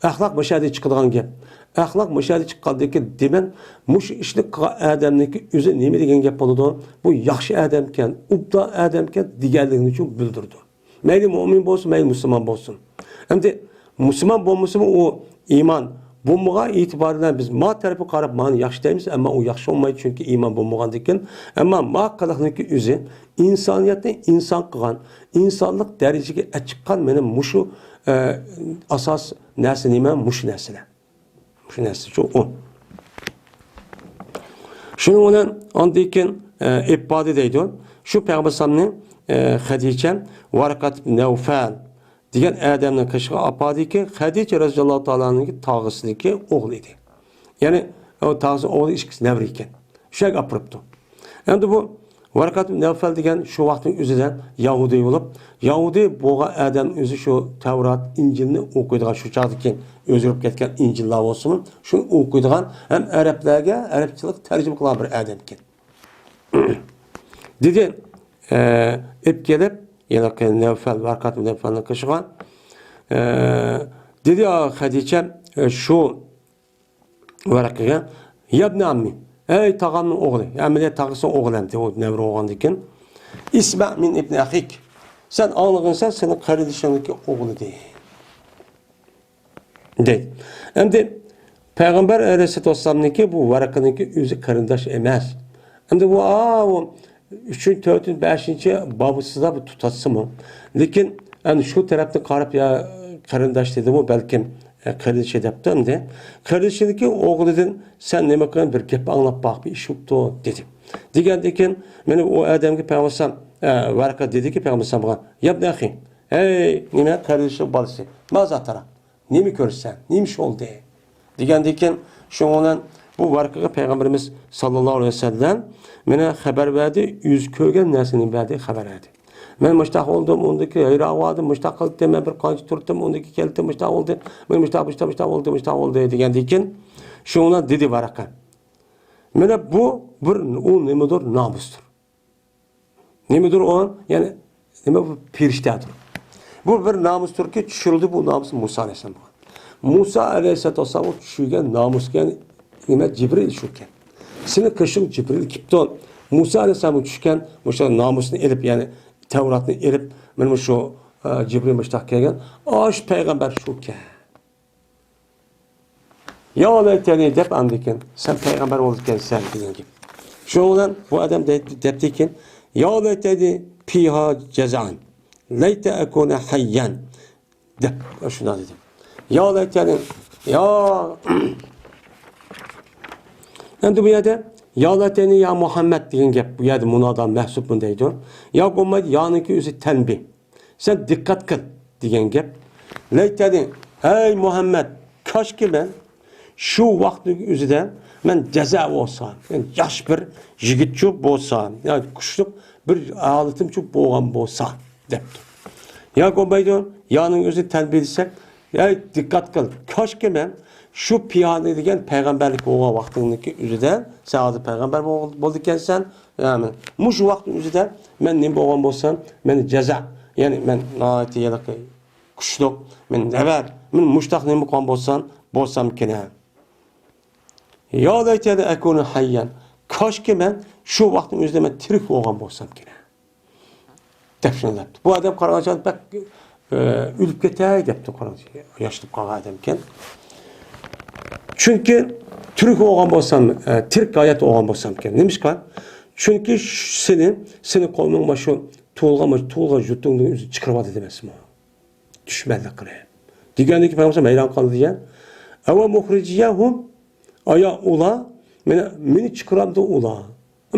ئەخلاق مۇشۇ يەردە چىقىدىغان گەپ. ئەخلاق مۇشۇ يەردە چىققاندىن كېيىن دېمەك، مۇشۇ ئىشنى قىلغان ئادەمنىڭكى ئۆزى نېمە دېگەن گەپ بولىدۇ؟ بۇ ياخشى ئادەمكەن، ئوبدان ئادەمكەن دېگەنلىكىنى شۇ بىلدۈرىدۇ. مەيلى مۆمىن بولسۇن، مەيلى مۇسۇلمان بولسۇن. ئەمدى مۇسۇلمان بولمىسىمۇ ئۇ ئىمان بولمىغان ئېتىبارى بىلەن بىز ما تەرىپىگە قاراپ مانا ياخشى دەيمىز، ئەمما ئۇ ياخشى بولمايدۇ، چۈنكى ئىمان بولمىغاندىن كېيىن. ئەمما ما قىلىقنىڭكى ئۆزى ئىنسانىيەتنى ئىنسان قىلغان، ئىنسانلىق دەرىجىگە ئەچىققان مانا مۇشۇ، ئە، ئاساس نەرسە نېمە؟ مۇشۇ نەرسىلەر. شۇ نەرسىچۇ ئۇ. شۇنىڭ بىلەن ئاندىن كېيىن، ئە، ئېلىپ باردى دەيدۇ. شۇ پەيغەمبەر ئەلەيھىسسالامنى، ئە، خەدىچە ۋارقەت ئىبن نەۋفەل دېگەن ئادەمنىڭ قېشىغا ئاپاردىكى، خەدىچە رەزىياللاھۇ تائالا ئەنھۇنىڭ تاغىسىدىكى ئوغلى ئىدى. يەنى ئۇ تاغىسى ئوغلى ئىككىسى نەۋرە ئىكەن. شۇ يەرگە ئاپىرىپتۇ. ئەمدى بۇ ۋارقەت ئىبن نەۋفەل دېگەن شۇ ۋاقىتنىڭ ئۆزىدە يەھۇدىي بولۇپ، يەھۇدىي بولغان ئادەم ئۆزى شۇ تەۋرات، ئىنجىلنى ئوقۇيدىغان، شۇ چاغدىكى ئۆزگىرىپ كەتكەن ئىنجىللار بولسىمۇ، شۇنى ئوقۇيدىغان ھەم ئەرەبلەرگە ئەرەبچىلىك تەرجىمە قىلغان بىر ئادەمكەن. دېدى، ئە، ئېلىپ كېلىپ، ھېلىقى نەۋفەل، ۋارقەت ئىبن نەۋفەلنىڭ قېشىغا، ئە، دېدى، ئا، خەدىچە، ئە، شۇ ۋەرەقىگە، يەبنە ئەممى، ئەي تاغامنىڭ ئوغلى، ئەمەلىيەت تاغىسىنىڭ ئوغلى ئەمدى، ئۇ نەۋرە بولغاندىكىن، ئىسمە مىن ئىبنى ئەخىك، سەن ئاڭلىغىنسەن سېنىڭ قېرىندىشىڭنىڭكى ئوغلى دەيدۇ. ئەمدى پەيغەمبەر ئەلەيھىسسالاتۇ ۋەسسالامنىڭكى بۇ ۋەرەقىنىڭكى ئۆزى قېرىنداش ئەمەس. ئەمدى بۇ، ئا، ئۇ ئۈچىنچى، تۆتىنچى، بەشىنچى بابىسىدا بۇ تۇتاتسىمۇ. لېكىن ئەنە شۇ تەرەپتىن قاراپ، يا قېرىنداش دېدىمۇ، بەلكىم، ئە، قېرىندىشى دەپتۇ ئەمدى. قېرىندىشىنىڭكى ئوغلىدىن سەن نېمە قىلغان بىر گەپ ئاڭلاپ باق، بىر ئىش بوپتۇ، دېدى. دېگەندىن كېيىن، مېنى ئۇ ئادەمگە پەيغەمبەر ئەلەيھىسسالام، ئە، ۋەرەقە دېدىكى پەيغەمبەر ئەلەيھىسسالامغا، يا ابن أخي، ھەي، نېمە، قېرىندىشىم بالىسى، ماذا ترى؟ نېمە كۆرىسەن؟ نېمە ئىش بولدى؟ دېگەندىن كېيىن، شۇنىڭ بىلەن بۇ ۋەرەقىگە پەيغەمبىرىمىز ساللاللاھۇ ئەلەيھى ۋەسەللەم مېنى خەۋەر بەردى، ئۆزى كۆرگەن نەرسىنى بەردى، خەۋەر بەردى. مەن مۇشتاق بولدۇم، ئۇندىكى ھەيران قالدىم، مۇشتاق قىلدىم، مەن بىر قانچە تۇردۇم، ئۇندىكى كەلدىم، مۇشتاق بولدى، مەن مۇشتاق، مۇشتاق، مۇشتاق بولدى، مۇشتاق بولدى دېگەندىن كېيىن، شۇنىڭ بىلەن دېدى ۋەرەقە. مانا بۇ بىر، ئۇ نېمىدۇر، نامۇستۇر. نېمىدۇر ئۇ؟ يەنى نېمە بۇ؟ پېرىشتەدۇر. بۇ بىر نامۇستۇركى، چۈشۈرۈلدى بۇ نامۇس مۇسا ئەلەيھىسسالامغا. مۇسا ئەلەيھىسسالام بۇ چۈشۈرگەن نامۇسكەن نېمە؟ جىبرىل چۈشۈرگەن. سېنىڭ قېشىڭ جىبرىل كېپتۇ. مۇسا ئەلەيھىسسالام چۈشكەن مۇشۇ نامۇسنى ئېلىپ، يەنى تەۋراتنى ئېلىپ، مانا مۇشۇ، ئە، جىبرىل مۇشتاق كەلگەن. ئاشۇ پەيغەمبەر شۇكەن. يا لەيتەنى دەپ ئاندىكىن، سەن پەيغەمبەر بولىدىكەنسەن دېگەن گەپ. شۇنىڭ بىلەن بۇ ئادەم دە-، دەپتىكىن، يا لەيتەنى فىھا جەزئەن، لەيتە ئەكۇنە ھەييەن دەپ شۇنداق دېدى. يا لەيتەنى، يا، ئەمدى بۇ يەردە يا لەيتەنى يا مۇھەممەد دېگەن گەپ. بۇ يەردە مۇنادا مەھسۇپمۇ دەيدۇ. يا بولمايدۇ، يانىڭكى ئۆزى تەنبىھ. سەن دىققەت قىل دېگەن گەپ. لەيتەنى، ھەي مۇھەممەد، كاشكى مەن شۇ ۋاقىتنىڭ ئۆزىدە مەن جەزئەن بولسام، مەن ياخشى بىر يىگىتچۇ بولسام، يا كۈچلۈك بىر ھالىتىمچۇ بولغان بولسام، دەپتۇ. يا بولمايدۇ، يانىڭ ئۆزى تەنبىھ دېسەك، ھەي دىققەت قىل، كاشكى مەن شۇ پىھانى دېگەن پەيغەمبەرلىك بولغان ۋاقتىڭدىكى ئۆزىدە، سەن ھازىر پەيغەمبەر بول-، بولىدىكەنسەن، يەنى مۇشۇ ۋاقىتنىڭ ئۆزىدە مەن نېمە بولغان بولسام، مەن جەزئەن، يەنى مەن ناھايىتى ھېلىقى كۈچلۈك، مەن نەۋەر، مەن مۇشتاق نېمە قىلغان بولسام، بولسامكىنە. يا لەيتەنى ئەكۇنە ھەييەن. كاشكى مەن شۇ ۋاقىتنىڭ ئۆزىدە مەن تىرىك بولغان بولسامكىنە. دەپ شۇنداق دەپتۇ. بۇ ئادەم قارىغانچە بەك، ئە، ئۆلۈپ كېتەي دەپتۇ، قارىغانچە ياشىنىپ قالغان ئادەمكەن. چۈنكى تىرىك بولغان بولسام، ئە، تىرىك ھايات بولغان بولسامكەن. نېمىشقا؟ چۈنكى سېنى، سېنى قوۋمۇڭ مانا شۇ تۇغۇلغان، مانا شۇ تۇغۇلغان يۇرتۇڭدىن ئۆزى چىقىرىۋالدى دېمەسمۇ؟ دۈشمەنلىك قىلىپ. دېگەندىن كېيىن پەيغەمبەر ھەيران قالدى دېگەن. ئەۋە مۇخرىجىيەھۇم، ئايا ئۇلار، مېنى، مېنى چىقىرامدۇ ئۇلار؟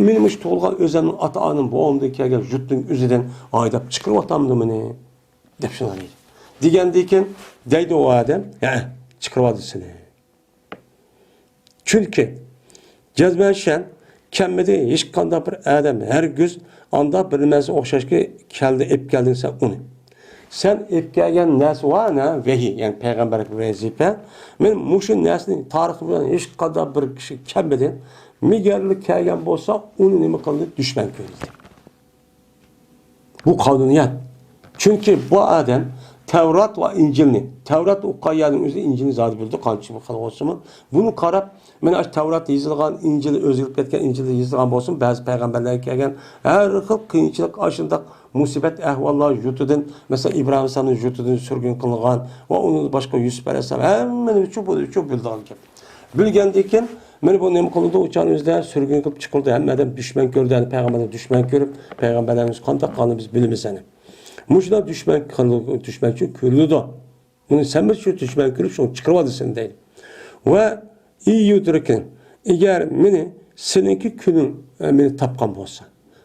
مېنى مۇشۇ تۇغۇلغان ئۆزۈمنىڭ ئاتا-ئانام، بوۋامدىن كەلگەن يۇرتنىڭ ئۆزىدىن ھايداپ چىقىرىۋاتامدۇ مېنى؟ دەپ شۇنداق دەيدۇ. دېگەندىن كېيىن دەيدۇ ئۇ ئادەم، ھە، چىقىرىۋالدى سېنى. چۈنكى جەزمەن شەن كەلمىدى ھېچقانداق بىر ئادەم ھەرگىز ئانداق بىر نەرسە ئوخشاشكى كەلدى، ئېلىپ كەلدىڭ سەن ئۇنى. سەن ئېلىپ كەلگەن نەرسە ۋە ۋەھىي، يەنى پەيغەمبەرلىك ۋەزىپە. مەن مۇشۇ نەرسىنى تارىخ بىلەن ھېچقانداق بىر كىشى كەلمىدى. مىگەرلىك كەلگەن بولسا، ئۇنى نېمە قىلدى؟ دۈشمەن كۆردى. بۇ قانۇنىيەت. چۈنكى بۇ ئادەم تەۋرات ۋە ئىنجىلنى، تەۋرات ئوقۇغان يەرنىڭ ئۆزى ئىنجىلنى زادى بىلىدۇ، قانچە بىر خىل بولسىمۇ. بۇنى قاراپ، مانا ئاشۇ تەۋرات يېزىلغان، ئىنجىل ئۆزگىرىپ كەتكەن، ئىنجىلدا يېزىلغان بولسىمۇ، بەزى پەيغەمبەرلەرگە كەلگەن ھەر خىل قىيىنچىلىق، ئاشۇنداق مۇسىبەت ئەھۋاللار يۇرتىدىن، مەسىلەن، ئىبراھىم ئەلەيھىسسالامنىڭ يۇرتىدىن سۈرگۈن قىلىنغان ۋە ئۇنىڭدىن باشقا يۈسۈپ ئەلەيھىسسالام ھەممىنى ئۈچۈن بۇ ئۈچۈن بىلىدىغان گەپ. بىلگەندىن كېيىن، مانا بۇ نېمە قىلىدۇ؟ ئۇ چاغنىڭ ئۆزىدە سۈرگۈن قىلىپ چىقىرىلدى. ھەممە ئادەم دۈشمەن كۆردى. يەنى پەيغەمبەرنى دۈشمەن كۆرۈپ، پەيغەمبەرلەرنىڭ قانداق قىلغانىنى بىز بىلىمىز يەنى. مۇشۇنداق دۈشمەن قىلىدۇ، دۈشمەن ئۈچۈن كۆرۈلىدۇ. بۇنى سەن بىر شۇ دۈشمەن كۆرۈپ، شۇڭا چىقىرىۋالدى سېنى دەيدۇ. ۋە ئىيۇدرىكىن، ئەگەر مېنى سېنىڭكى كۈنۈڭ، ئە، مېنى تاپقان بولسا،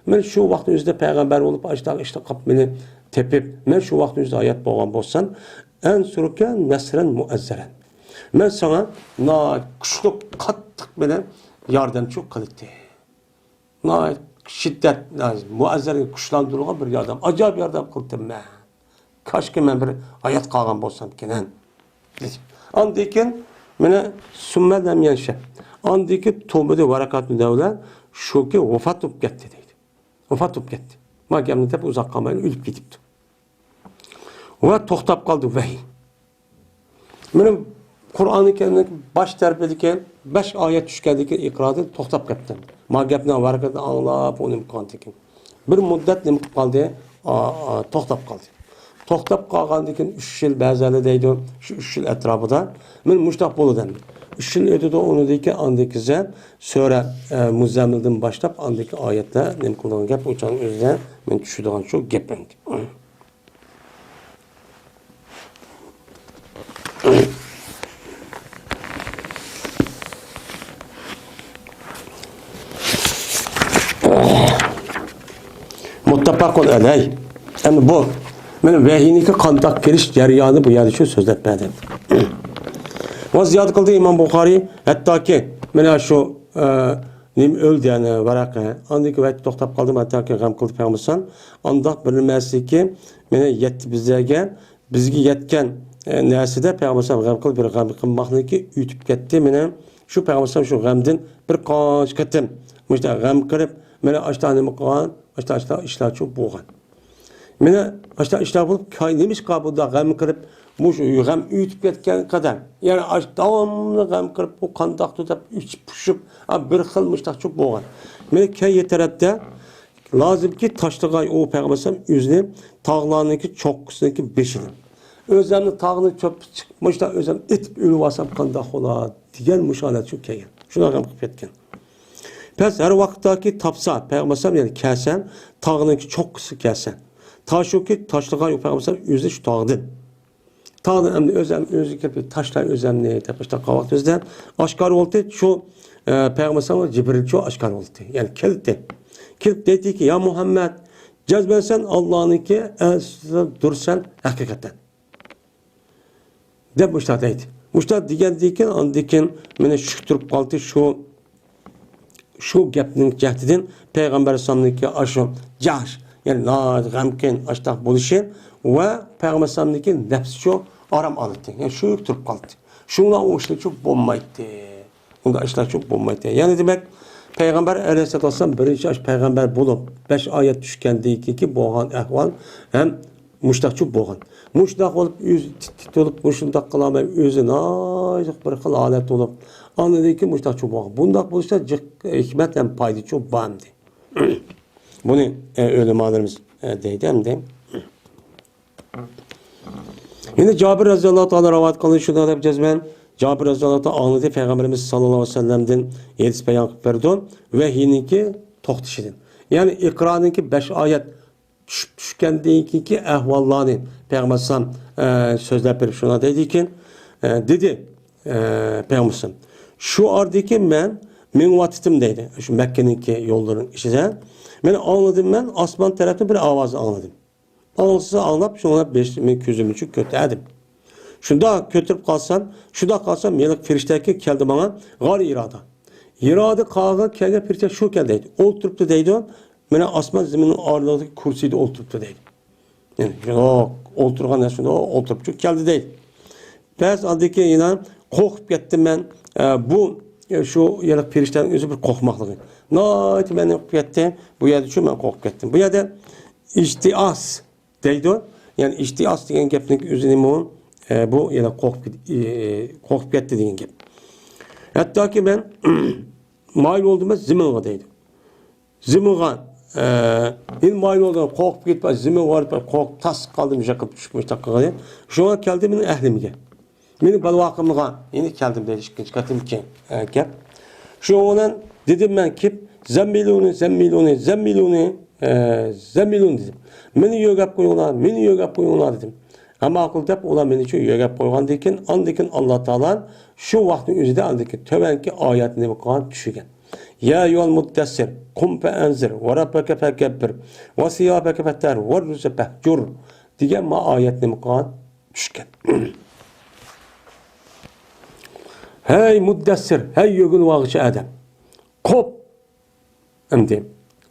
مەن شۇ ۋاقىتنىڭ ئۆزىدە پەيغەمبەر بولۇپ، ئاشۇنداق ئىشتا قاپ مېنى تېپىپ، مەن شۇ ۋاقىتنىڭ ئۆزىدە ھايات بولغان بولسام، ئەنسۇرۇكە نەسرەن مۇئەززەرەن. مەن ساڭا ناھايىتى كۈچلۈك، قاتتىق بىلەن ياردەمچى قىلىتتى. ناھايىتى شىددەت، مۇئەززەرگە كۈچلەندۈرۈلگەن بىر ياردەم، ئاجايىپ ياردەم قىلدىم مەن. كاشكى مەن بىر ھايات قالغان بولسامكىن، دېدى. ئاندىن كېيىن مانا سۈممە لەم يەنشەب. ئاندىن كېيىن تۇرمىدى ۋەرەقەتۇ نەۋلە، شۇكى ۋاپات بولۇپ كەتتى دەيدۇ. ۋاپات بولۇپ كەتتى. ما گەپنى دەپ ئۇزاق قالماي ئۆلۈپ كېتىپتۇ. ۋە توختاپ قالدى ۋەھىي. مانا قۇرئانى كەرىمنىڭ باش تەرىپىدىكى بەش ئايەت چۈشكەندىكى ئىقرادىن توختاپ قاپتۇ. ما گەپنى ۋەرىقىدە ئاڭلاپ، ئۇنى قىلغاندىكىن. بىر مۇددەت نېمە قىلىپ قالدى؟ ئا، ئا، توختاپ قالدى. توختاپ قالغاندىن كېيىن ئۈچ يىل، بەزىلەر دەيدۇ، شۇ ئۈچ يىل ئەتراپىدا، مەن مۇشۇنداق بولىدۇ ئەمدى. ئۈچ يىل ئۆتىدۇ، ئۇنىڭدىن كېيىن ئاندىن كېيىن سۈرە، ئە، مۇزەممىلدىن باشلاپ ئاندىكى ئايەتلەر نېمە قىلىدىغان گەپ، ئۇ چاغنىڭ ئۆزىدە مەن چۈشىدىغان شۇ گەپ ئەمدى. مۇتتەپەقۇن ئەلەي. ئەمدى بۇ، مانا ۋەھىينىڭكى قانداق كېلىش جەريانى بۇ يەردە شۇ سۆزلەپ بەردى. ۋە زىيادە قىلدى ئىمام بۇخارىي، ھەتتاكى، مانا شۇ، ئە، نېمە ئۆلدى، يەنى ۋەرەقە. ئاندىن كېيىن ۋەھىي توختاپ قالدى، ھەتتاكى غەم قىلدى پەيغەمبەر ئەلەيھىسسالام. ئانداق بىر نېمە ئەمەسكى، مانا يەتتى بىزلەرگە، بىزگە يەتكەن، ئە، نەرسىدە پەيغەمبەر ئەلەيھىسسالام غەم قىلىپ بىر غەم قىلماقلىقى ئۆتۈپ كەتتى. مانا شۇ پەيغەمبەر ئەلەيھىسسالام شۇ غەمدىن بىر قانچە قېتىم، مۇشۇنداق غەم قىلىپ، مانا ئاشتا نېمە قىلغان، ئاشتا، ئاشتا ئىشلار شۇ بولغان. مانا ئاشتا ئىشلار بولۇپ، كاي-، نېمىشقا بۇنداق غەم قىلىپ، مۇشۇ غەم ئۆتۈپ كەتكەن قەدەر، يەنە ئاش-، داۋاملىق غەم قىلىپ، بۇ قانداقتۇ دەپ ئىچى پۇشۇپ، ئا، بىر خىل مۇشۇنداق چوق بولغان. مانا كەينى تەرەپتە لازىمكى تاشلىغاي ئۇ پەيغەمبەر ئەلەيھىسسالام ئۆزىنى تاغلارنىڭكى چوققىسىنىڭكى بېشىدىن. ئۆزەمنى تاغنى چۆپ چىقىپ، مۇشۇنداق ئۆزەم ئېتىپ ئۆلۈۋالسام قانداق بولار دېگەن مۇشۇ ھالەت شۇ كەلگەن. شۇنداق غەم قىلىپ كەتكەن. پەس ھەر ۋاقىتتاكى تاپسا، پەيغەمبەر ئەلەيھىسسالام، يەنى كەلسە، تاغنىڭكى چوققىسى كەلسە. تا شۇكى، تاشلىغان پەيغەمبەر ئەلەيھىسسالام ئۆزى شۇ تاغدىن. تاغدىن ئەمدى ئۆزەم، ئۆزى كېلىپ تاشلاي ئۆزەمنى دەپ ئىشتە قالغان ۋاقتىمىزدا ئاشكارا بولدى. شۇ، ئە، پەيغەمبەر ئەلەيھىسسالام جىبرىل شۇ ئاشكارا بولدى. يەنى كەلدى. كېلىپ دەيدىكى، يا مۇھەممەد، جەزمەن سەن ئاللانىڭكى ئەلچىسىدۇرسەن ھەقىقەتەن. دەپ مۇشۇنداق دەيدۇ. مۇشۇنداق دېگەندىن كېيىن، ئاندىن كېيىن مانا چۈشۈپ تۇرۇپ قالدى شۇ، شۇ گەپنىڭ جەھىتىدىن پەيغەمبەر ئەلەيھىسسالامنىڭكى ئاشۇ جەھش، يەنى ناھايىتى غەمكىن، ئاشتاق بولۇشى ۋە پەيغەمبەر ئەلەيھىسسالامنىڭكى نەپسى شۇ ئارام ئالاتتى. يەنى شۇ تۇرۇپ قالدى. شۇڭا ئۇ ئىشلار شۇ بولمايتتى. ئۇنداق ئىشلار شۇ بولمايتتى. يەنى دېمەك، پەيغەمبەر ئەلەيھىسسالاتۇ ۋەسسالام بىرىنچى ئاشۇ پەيغەمبەر بولۇپ، بەش ئايەت چۈشكەندىن كېيىنكى بولغان ئەھۋال ھەم مۇشتاقچۇ بولغان. مۇشتاق بولۇپ، ئۆزى تىت-، تىت بولۇپ، مۇشۇنداق قىلالماي، ئۆزى ناھايىتى بىر خىل ھالەت بولۇپ، ئاندىن كېيىن مۇشتاقچۇ بولغان. بۇنداق بولۇشتا جىق ھېكمەت ھەم پايدىچۇ بار ئەمدى. بۇنى، ئە، ئۆلىمالىرىمىز، ئە، دەيدۇ ئەمدى. يەنە جابىر رەزىياللاھۇ تائالا رىۋايەت قىلىنىش شۇنداق دەپ جەزمەن، جابىر رەزىياللاھۇ تائالا ئاڭلىدى، پەيغەمبىرىمىز ساللاللاھۇ ئەلەيھى ۋەسەللەمدىن ھەدىس بايان قىلىپ بەردى. ۋەھىينىڭكى توختىشىدىن. يەنى ئىقرانىڭكى بەش ئايەت چۈشۈپ چۈشكەندىن كېيىنكى ئەھۋاللارنى پەيغەمبەر ئەلەيھىسسالام، ئە، سۆزلەپ بېرىپ شۇنداق دەيدىكەن، ئە، دېدى، ئە، پەيغەمبەر ئەلەيھىسسالام، شۇ ئارىدىكى مەن مېڭىۋاتىتتىم دەيدۇ. شۇ مەككىنىڭكى يوللىرىنىڭ ئىچىدە. مەن ئاڭلىدىم، مەن ئاسمان تەرەپتىن بىر ئاۋازنى ئاڭلىدىم. ئاڭلىسا ئاڭلاپ، شۇڭا بېشىمنى كۆزۈمنى كۆتەردىم. شۇنداق كۆتۈرۈپ قالسام، شۇنداق قالسام، ھېلىقى پەرىشتەكى كەلدى ماڭا، غار ھىرادا. ھىرادا قالغان كەلگەن پەرىشتە شۇ كەلدى دەيدۇ. ئولتۇرۇپتۇ دەيدۇ. مانا ئاسمان زېمىننىڭ ئارىلىقىدىكى كۇرسىيدا ئولتۇرۇپتۇ دەيدۇ. يەنى، يوق، ئولتۇرغان نەرسە شۇنداق ئولتۇرۇپچۇ كەلدى دەيدۇ. بەس ئاندىن كېيىن يەنە قورقۇپ كەتتىم مەن. ئە، بۇ، ئە، شۇ يەنە پەرىشتەنىڭ ئۆزى بىر قورقماقلىقى. ناھايىتى مەن قورقۇپ كەتتىم. بۇ يەردە شۇ مەن قورقۇپ كەتتىم. بۇ يەردە ئىجتىئاس دەيدۇ. يەنى ئىجتىئاس دېگەن گەپنىڭ ئۆزى نېمە ئۇ؟ ئە، بۇ يەنە قورقۇپ كېت-، ئى، قورقۇپ كەتتى دېگەن گەپ. ھەتتاكى مەن مايىل بولدۇم زېمىنغا دەيدۇ. زېمىنغا، ئە، مەن مايىل بولدۇم، قورقۇپ كېتىپ، زېمىنغا بېرىپ، قورقۇپ تاس قالدىم، يىقىلىپ چۈشۈپ مۇشۇنداق قىلغىلى. شۇڭا كەلدىم مېنىڭ ئەھلىمگە. مېنىڭ بەلۋاقىمغا يەنە كەلدىم دەيدۇ، ئىككىنچى قېتىمكى، ئە، گەپ. شۇنىڭ بىلەن دېدىم مەن كېلىپ، زەممىلۇنى، زەممىلۇنى، زەممىلۇنى، ئە، زەممىلۇنى دېدىم. مېنى يۆگەپ قويۇڭلار، مېنى يۆگەپ قويۇڭلار دېدىم. ھە، ماقۇل دەپ، ئۇلار مېنى شۇ يۆگەپ قويغاندىن كېيىن، ئاندىن كېيىن ئاللا تائالا شۇ ۋاقىتنىڭ ئۆزىدە ئاندىن كېيىن تۆۋەنكى ئايەتنى نېمە قىلغان؟ چۈشۈرگەن. يا ئەييۇھەل مۇددەسسىر، قۇم فەئەنزىر، ۋە رەببەكە فەكەببىر، ۋە سىيابەكە فەتەھھىر، ۋە رۇجزە فەھجۇر دېگەن ما ئايەت نېمە قىلغان؟ چۈشكەن. ھەي مۇددەسسىر، ھەي يۆگىنىۋالغۇچى ئادەم، قوپ! ئەمدى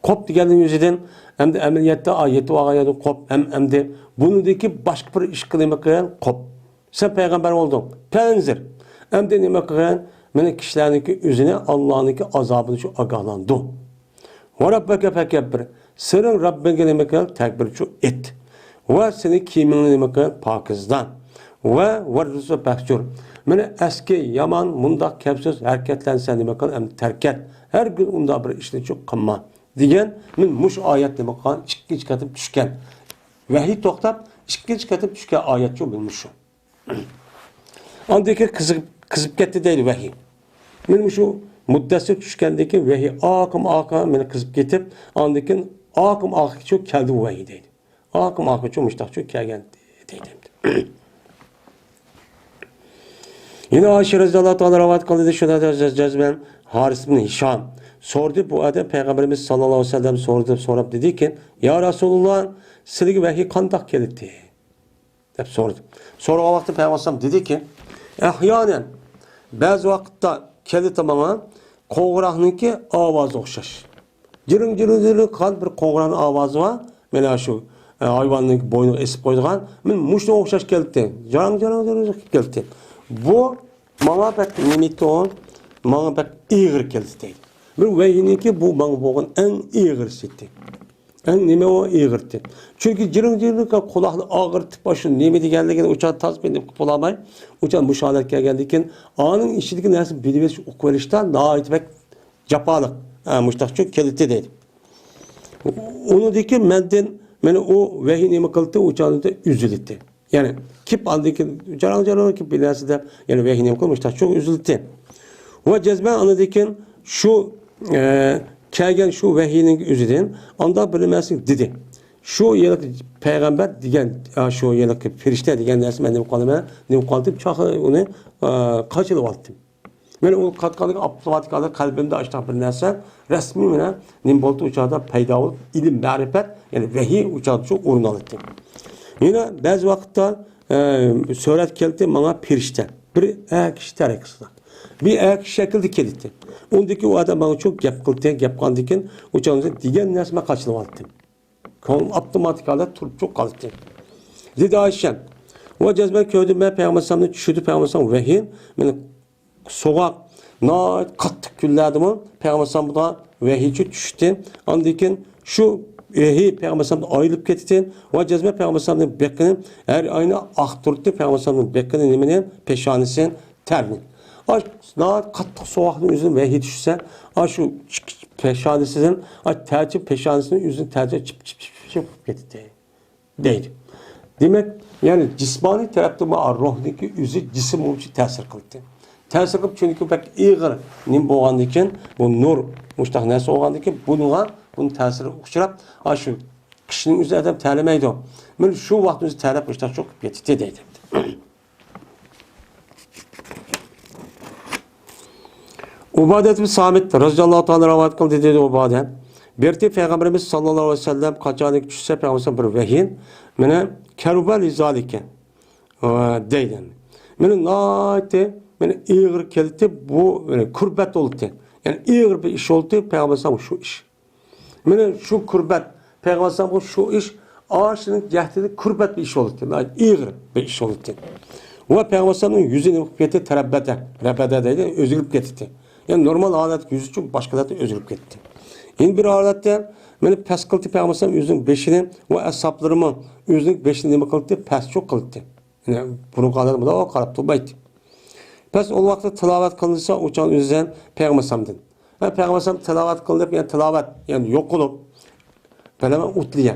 قوپ دېگەننىڭ ئۆزىدىن، ئەمدى ئەمەلىيەتتە، ئا، يېتىپ ئالغان يەردىن قوپ، ھەم ئەمدى بۇنىڭدىكى باشقا بىر ئىشقا نېمە قىلغىن؟ قوپ. سەن پەيغەمبەر بولدۇڭ، پەنزىر. ئەمدى نېمە قىلغىن؟ مانا كىشىلەرنىڭكى ئۆزىنى ئاللانىڭكى ئازابىدىن شۇ ئاگاھلاندۇر. ۋە رەببەكە فەكەببىر. سېنىڭ رەببىڭگە نېمە قىل؟ تەكبىرچۇ ئېيت. ۋە سېنىڭ كىيىمىڭنى نېمە قىل؟ پاكىزلا. ۋە، ۋە رۇجزە فەھجۇر. مانا ئەسكى يامان مۇنداق كەپسىز ھەرىكەتلەرنى سەن نېمە قىل؟ ئەمدى تەرك ئەت. ھەرگىز ئۇنداق بىر ئىشنى چۇ قىلما. دېگەن، مانا مۇشۇ ئايەت نېمە قىلغان؟ ئىككىنچى قېتىم چۈشكەن. ۋەھىي توختاپ، ئىككىنچى قېتىم چۈشكەن ئايەتچۇ مۇشۇ. ئاندىن كېيىن قىزىپ، قىزىپ كەتتى دەيدۇ ۋەھىي. مانا مۇشۇ مۇددەتسىز چۈشكەندىن كېيىن ۋەھىي ئاقىم ئاقا مانا قىزىپ كېتىپ، ئاندىن كېيىن ئاقىم ئاقىچۇ كەلدى بۇ ۋەھىي دەيدۇ. ئاقىم ئاقىچۇ مۇشتاقچۇ كەلگەن دەيدۇ. يەنە ئائىشە رەزىياللاھۇ تائالا رىۋايەت قىلدى، شۇندا جەزمەن ھارىس ئىبن ھىشام سورىدى، بۇ ئادەم پەيغەمبىرىمىز ساللاللاھۇ ئەلەيھى ۋەسەللەم سورىدى، سوراپ دېدىكى، يا رەسۇلۇللاھ، سىلىگە ۋەھىي قانداق كېلىتتى؟ دەپ سورىدى. سورىغان ۋاقتىدا پەيغەمبەر ئەلەيھىسسالام دېدىكى، ئەھيانەن، بەزى ۋاقىتتا كېلىتتى ماڭا قوڭغۇراقنىڭكى ئاۋازىغا ئوخشاش. جىرىڭ، جىرىڭ، جىرىڭ قىلغان بىر قوڭغۇراقنىڭ ئاۋازى بار. مانا شۇ، ئە، ھايۋاننىڭ بوينىغا ئېسىپ قويىدىغان. مانا مۇشۇنىڭغا ئوخشاش كېلىتتى. جاراڭ، جاراڭ، جاراڭ قىلىپ كېلىتتى. بۇ ماڭا بەك نېمە ئىدى؟ ماڭا بەك ئېغىر كېلىتتى دەيدۇ. بىر ۋەھىينىڭكى بۇ ماڭا بولغان ئەڭ ئېغىرسى ئىدى. ئەڭ نېمە ئۇ ئېغىرتى. چۈنكى جىرىڭ جىرىڭ قۇلاقنى ئاغرىتىپ، شۇ نېمە دېگەنلىكىنى ئۇچان تاز بىلىپ قىلالماي، ئۇچان مۇشۇ ھالەتكە كەلگەندىن كېيىن، ئانىڭ ئىچىدىكى نەرسىنى بىلىۋېلىش، ئۇقۇۋېلىشتا ناھايىتى بەك جاپالىق، ھە، مۇشتاقچۇ كېلىتتى دەيدۇ. ئۇنىڭدىن كېيىن مەندىن، مانا ئۇ ۋەھىي نېمە قىلدى، ئۇچان ئۈزۈلدى. يەنى كېلىپ ئاندىن كېيىن جاراڭ جاراڭ كېلىپ بىر نەرسە دەپ، يەنى ۋەھىي نېمە قىلىپ مۇشتاقچۇ ئۈزۈلدى. ۋە جەزمەن ئاندىن كېيىن شۇ، ئە، كەلگەن شۇ ۋەھىينىڭ ئۆزىدىن ئاندا بىر نېمە دېدى. شۇ يەنە پەيغەمبەر دېگەن، ئا، شۇ يەنە پىرىشتە دېگەن نەرسە مەن نېمە قىلىمەن، نېمە قىلدىم، چاقى ئۇنى، ئا، قاچىلىۋالدىم. مەن ئۇنى قاتقانلىقى ئاپتوماتىكالىق قەلبىمدە ئاشۇنداق بىر نەرسە رەسمىي مانا نېمە بولدى، ئۇ چاغدا پەيدا بولۇپ، ئىلىم، مەرىپەت، يەنى ۋەھىي ئۇ چاغدا شۇ ئورۇن ئالدى. يەنە بەزى ۋاقىتتا، ئە، سۆرەت كەلدى ماڭا پىرىشتە. بىر ئەر كىشى تەرىقىسىدا. بىر ئەر كىشى شەكلىدە كېلىتتى. ئۇندىكى ئۇ ئادەم ماڭا چوق گەپ قىلدى، گەپ قىلغاندىن كېيىن ئۇ چاغدا دېگەن نەرسە مەن قاچىلىۋالدىم. كۆڭلۈم ئاپتوماتىكالىق تۇرۇپ چوق قالدى. دېدى ئائىشەم، ۋە جەزمەن كۆردۈم مەن پەيغەمبەر ئەلەيھىسسالامنى چۈشىدە پەيغەمبەر ئەلەيھىسسالام ۋەھىي، مېنى سوغۇق، ناھايىتى قاتتىق كۈنلەردىمۇ پەيغەمبەر ئەلەيھىسسالامغا ۋەھىيچۇ چۈشتى. ئاندىن كېيىن شۇ ۋەھىي پەيغەمبەر ئەلەيھىسسالامدىن ئايرىلىپ كەتتى. ۋە جەزمەن پەيغەمبەر ئەلەيھىسسالامنىڭ بېقىنى ھەر ئاينى ئاقتۇرتتى. پەيغەمبەر ئەلەيھىسسالامنىڭ بېقىنى نېمىنى؟ پېشانىسى، تەرنى. ئاش ناھايىتى قاتتىق سوغۇقنىڭ ئۆزىدىن ۋەھىي چۈشسە، ئاشۇ پېشانىسىدىن، ئاش تەرچە پېشانىسىنىڭ ئۆزىدىن تەرچە چىپ، چىپ، چىپ، چىپ، چىپ قىلىپ كېتىتتى. دەيدۇ. دېمەك، يەنى جىسمانىي تەرەپتىنمۇ روھنىڭكى ئۆزى جىسىم بويىچە تەسىر قىلدى. تەسىر قىلىپ، چۈنكى بەك ئېغىر نېمە بولغاندىكىن، بۇ نۇر، مۇشتاق نەرسە بولغاندىكىن، بۇنىڭغا، بۇنىڭ تەسىرىگە ئۇچراپ، ئاشۇ قىشنىڭ ئۆزى ئادەم تەرلىمەيدۇ. مانا شۇ ۋاقىتنىڭ ئۆزى تەرلەپ، مۇشتاق چوقۇپ كېتىتتى دەيدۇ. ئۇبادە ئىبن سامىت رەزىياللاھۇ تائالا رىۋايەت قىلدى، دېدى ئۇبادە. بىر قېتىم پەيغەمبىرىمىز ساللاللاھۇ ئەلەيھى ۋەسەللەم قاچانكى چۈشسە، پەيغەمبىرىمىز بىر ۋەھىي، مانا كەرۇبە لىزالىكە، ئە، دەيدۇ. مانا ناھايىتى، مانا ئېغىر كېلىتتى، بۇ، مانا كۇربەت بولدى. يەنى ئېغىر بىر ئىش بولدى، پەيغەمبىرىمىز شۇ ئىش. مانا شۇ كۇربەت، پەيغەمبەر ئەلەيھىسسالامغا شۇ ئىش ئاشۇنىڭ جەھدىدە كۇربەت بىر ئىش بولدى، ئېغىر بىر ئىش بولدى. ۋە پەيغەمبەر ئەلەيھىسسالامنىڭ يۈزى نېمە قىلىپ كەتتى؟ تەرەببەدە، رەبەدە دەيدۇ، ئۆزگىرىپ كەتتى. يەنى نورمال ھالەتتىكى يۈزى ئۈچۈن باشقا ھالەتتە ئۆزگىرىپ كەتتى. يەنە بىر ھالەتتە مانا پەس قىلدى پەيغەمبەر ئەلەيھىسسالام ئۆزىنىڭ بېشىنى ۋە ئەسھابلىرىمۇ ئۆزىنىڭ بېشىنى نېمە قىلدى؟ پەسچۇ قىلدى. يەنى بۇرۇنقى ھالەتتە مۇنداق قاراپ تۇرمايتتى. پەس ئۇ ۋاقىتتا تىلاۋەت قىلىنسا، ئۇ چاغ ئۆزىدىن پەيغەمبەر ئەلەيھىسسالامدىن. ھە، پەيغەمبەر ئەلەيھىسسالام تىلاۋەت قىلىپ، يەنى تىلاۋەت، يەنى يوقىلىپ، بىلەمەن ئۇتلىيە.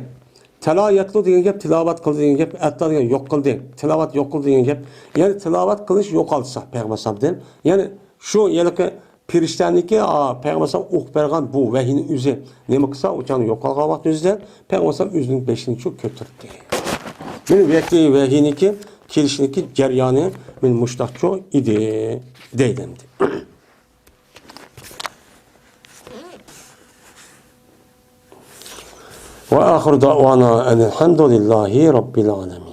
تەلا يەتلۇ دېگەن گەپ، تىلاۋەت قىلدى دېگەن گەپ، ئەتلا دېگەن يوق قىلدى، تىلاۋەت يوق قىلدى دېگەن گەپ. يەنى تىلاۋەت قىلىش يوقالسا پەيغەمبەر ئەلەيھىسسالامدىن. يەنى شۇ ھېلىقى پىرىشتەنىڭكى، ئا، پەيغەمبەر ئەلەيھىسسالام ئوقۇپ بەرگەن بۇ ۋەھىينىڭ ئۆزى نېمە قىلسا، ئۇ چاغدا يوقالغان ۋاقىت ئۆزىدە پەيغەمبەر ئەلەيھىسسالام ئۆزىنىڭ بېشىنى شۇ كۆتۈردى. مانا ۋەھىي، ۋەھىينىڭكى كېلىشنىڭكى جەريانى مانا مۇشۇنداقچۇ ئىدى دەيدۇ ئەمدى. وآخر دعوانا أن الحمد لله رب العالمين.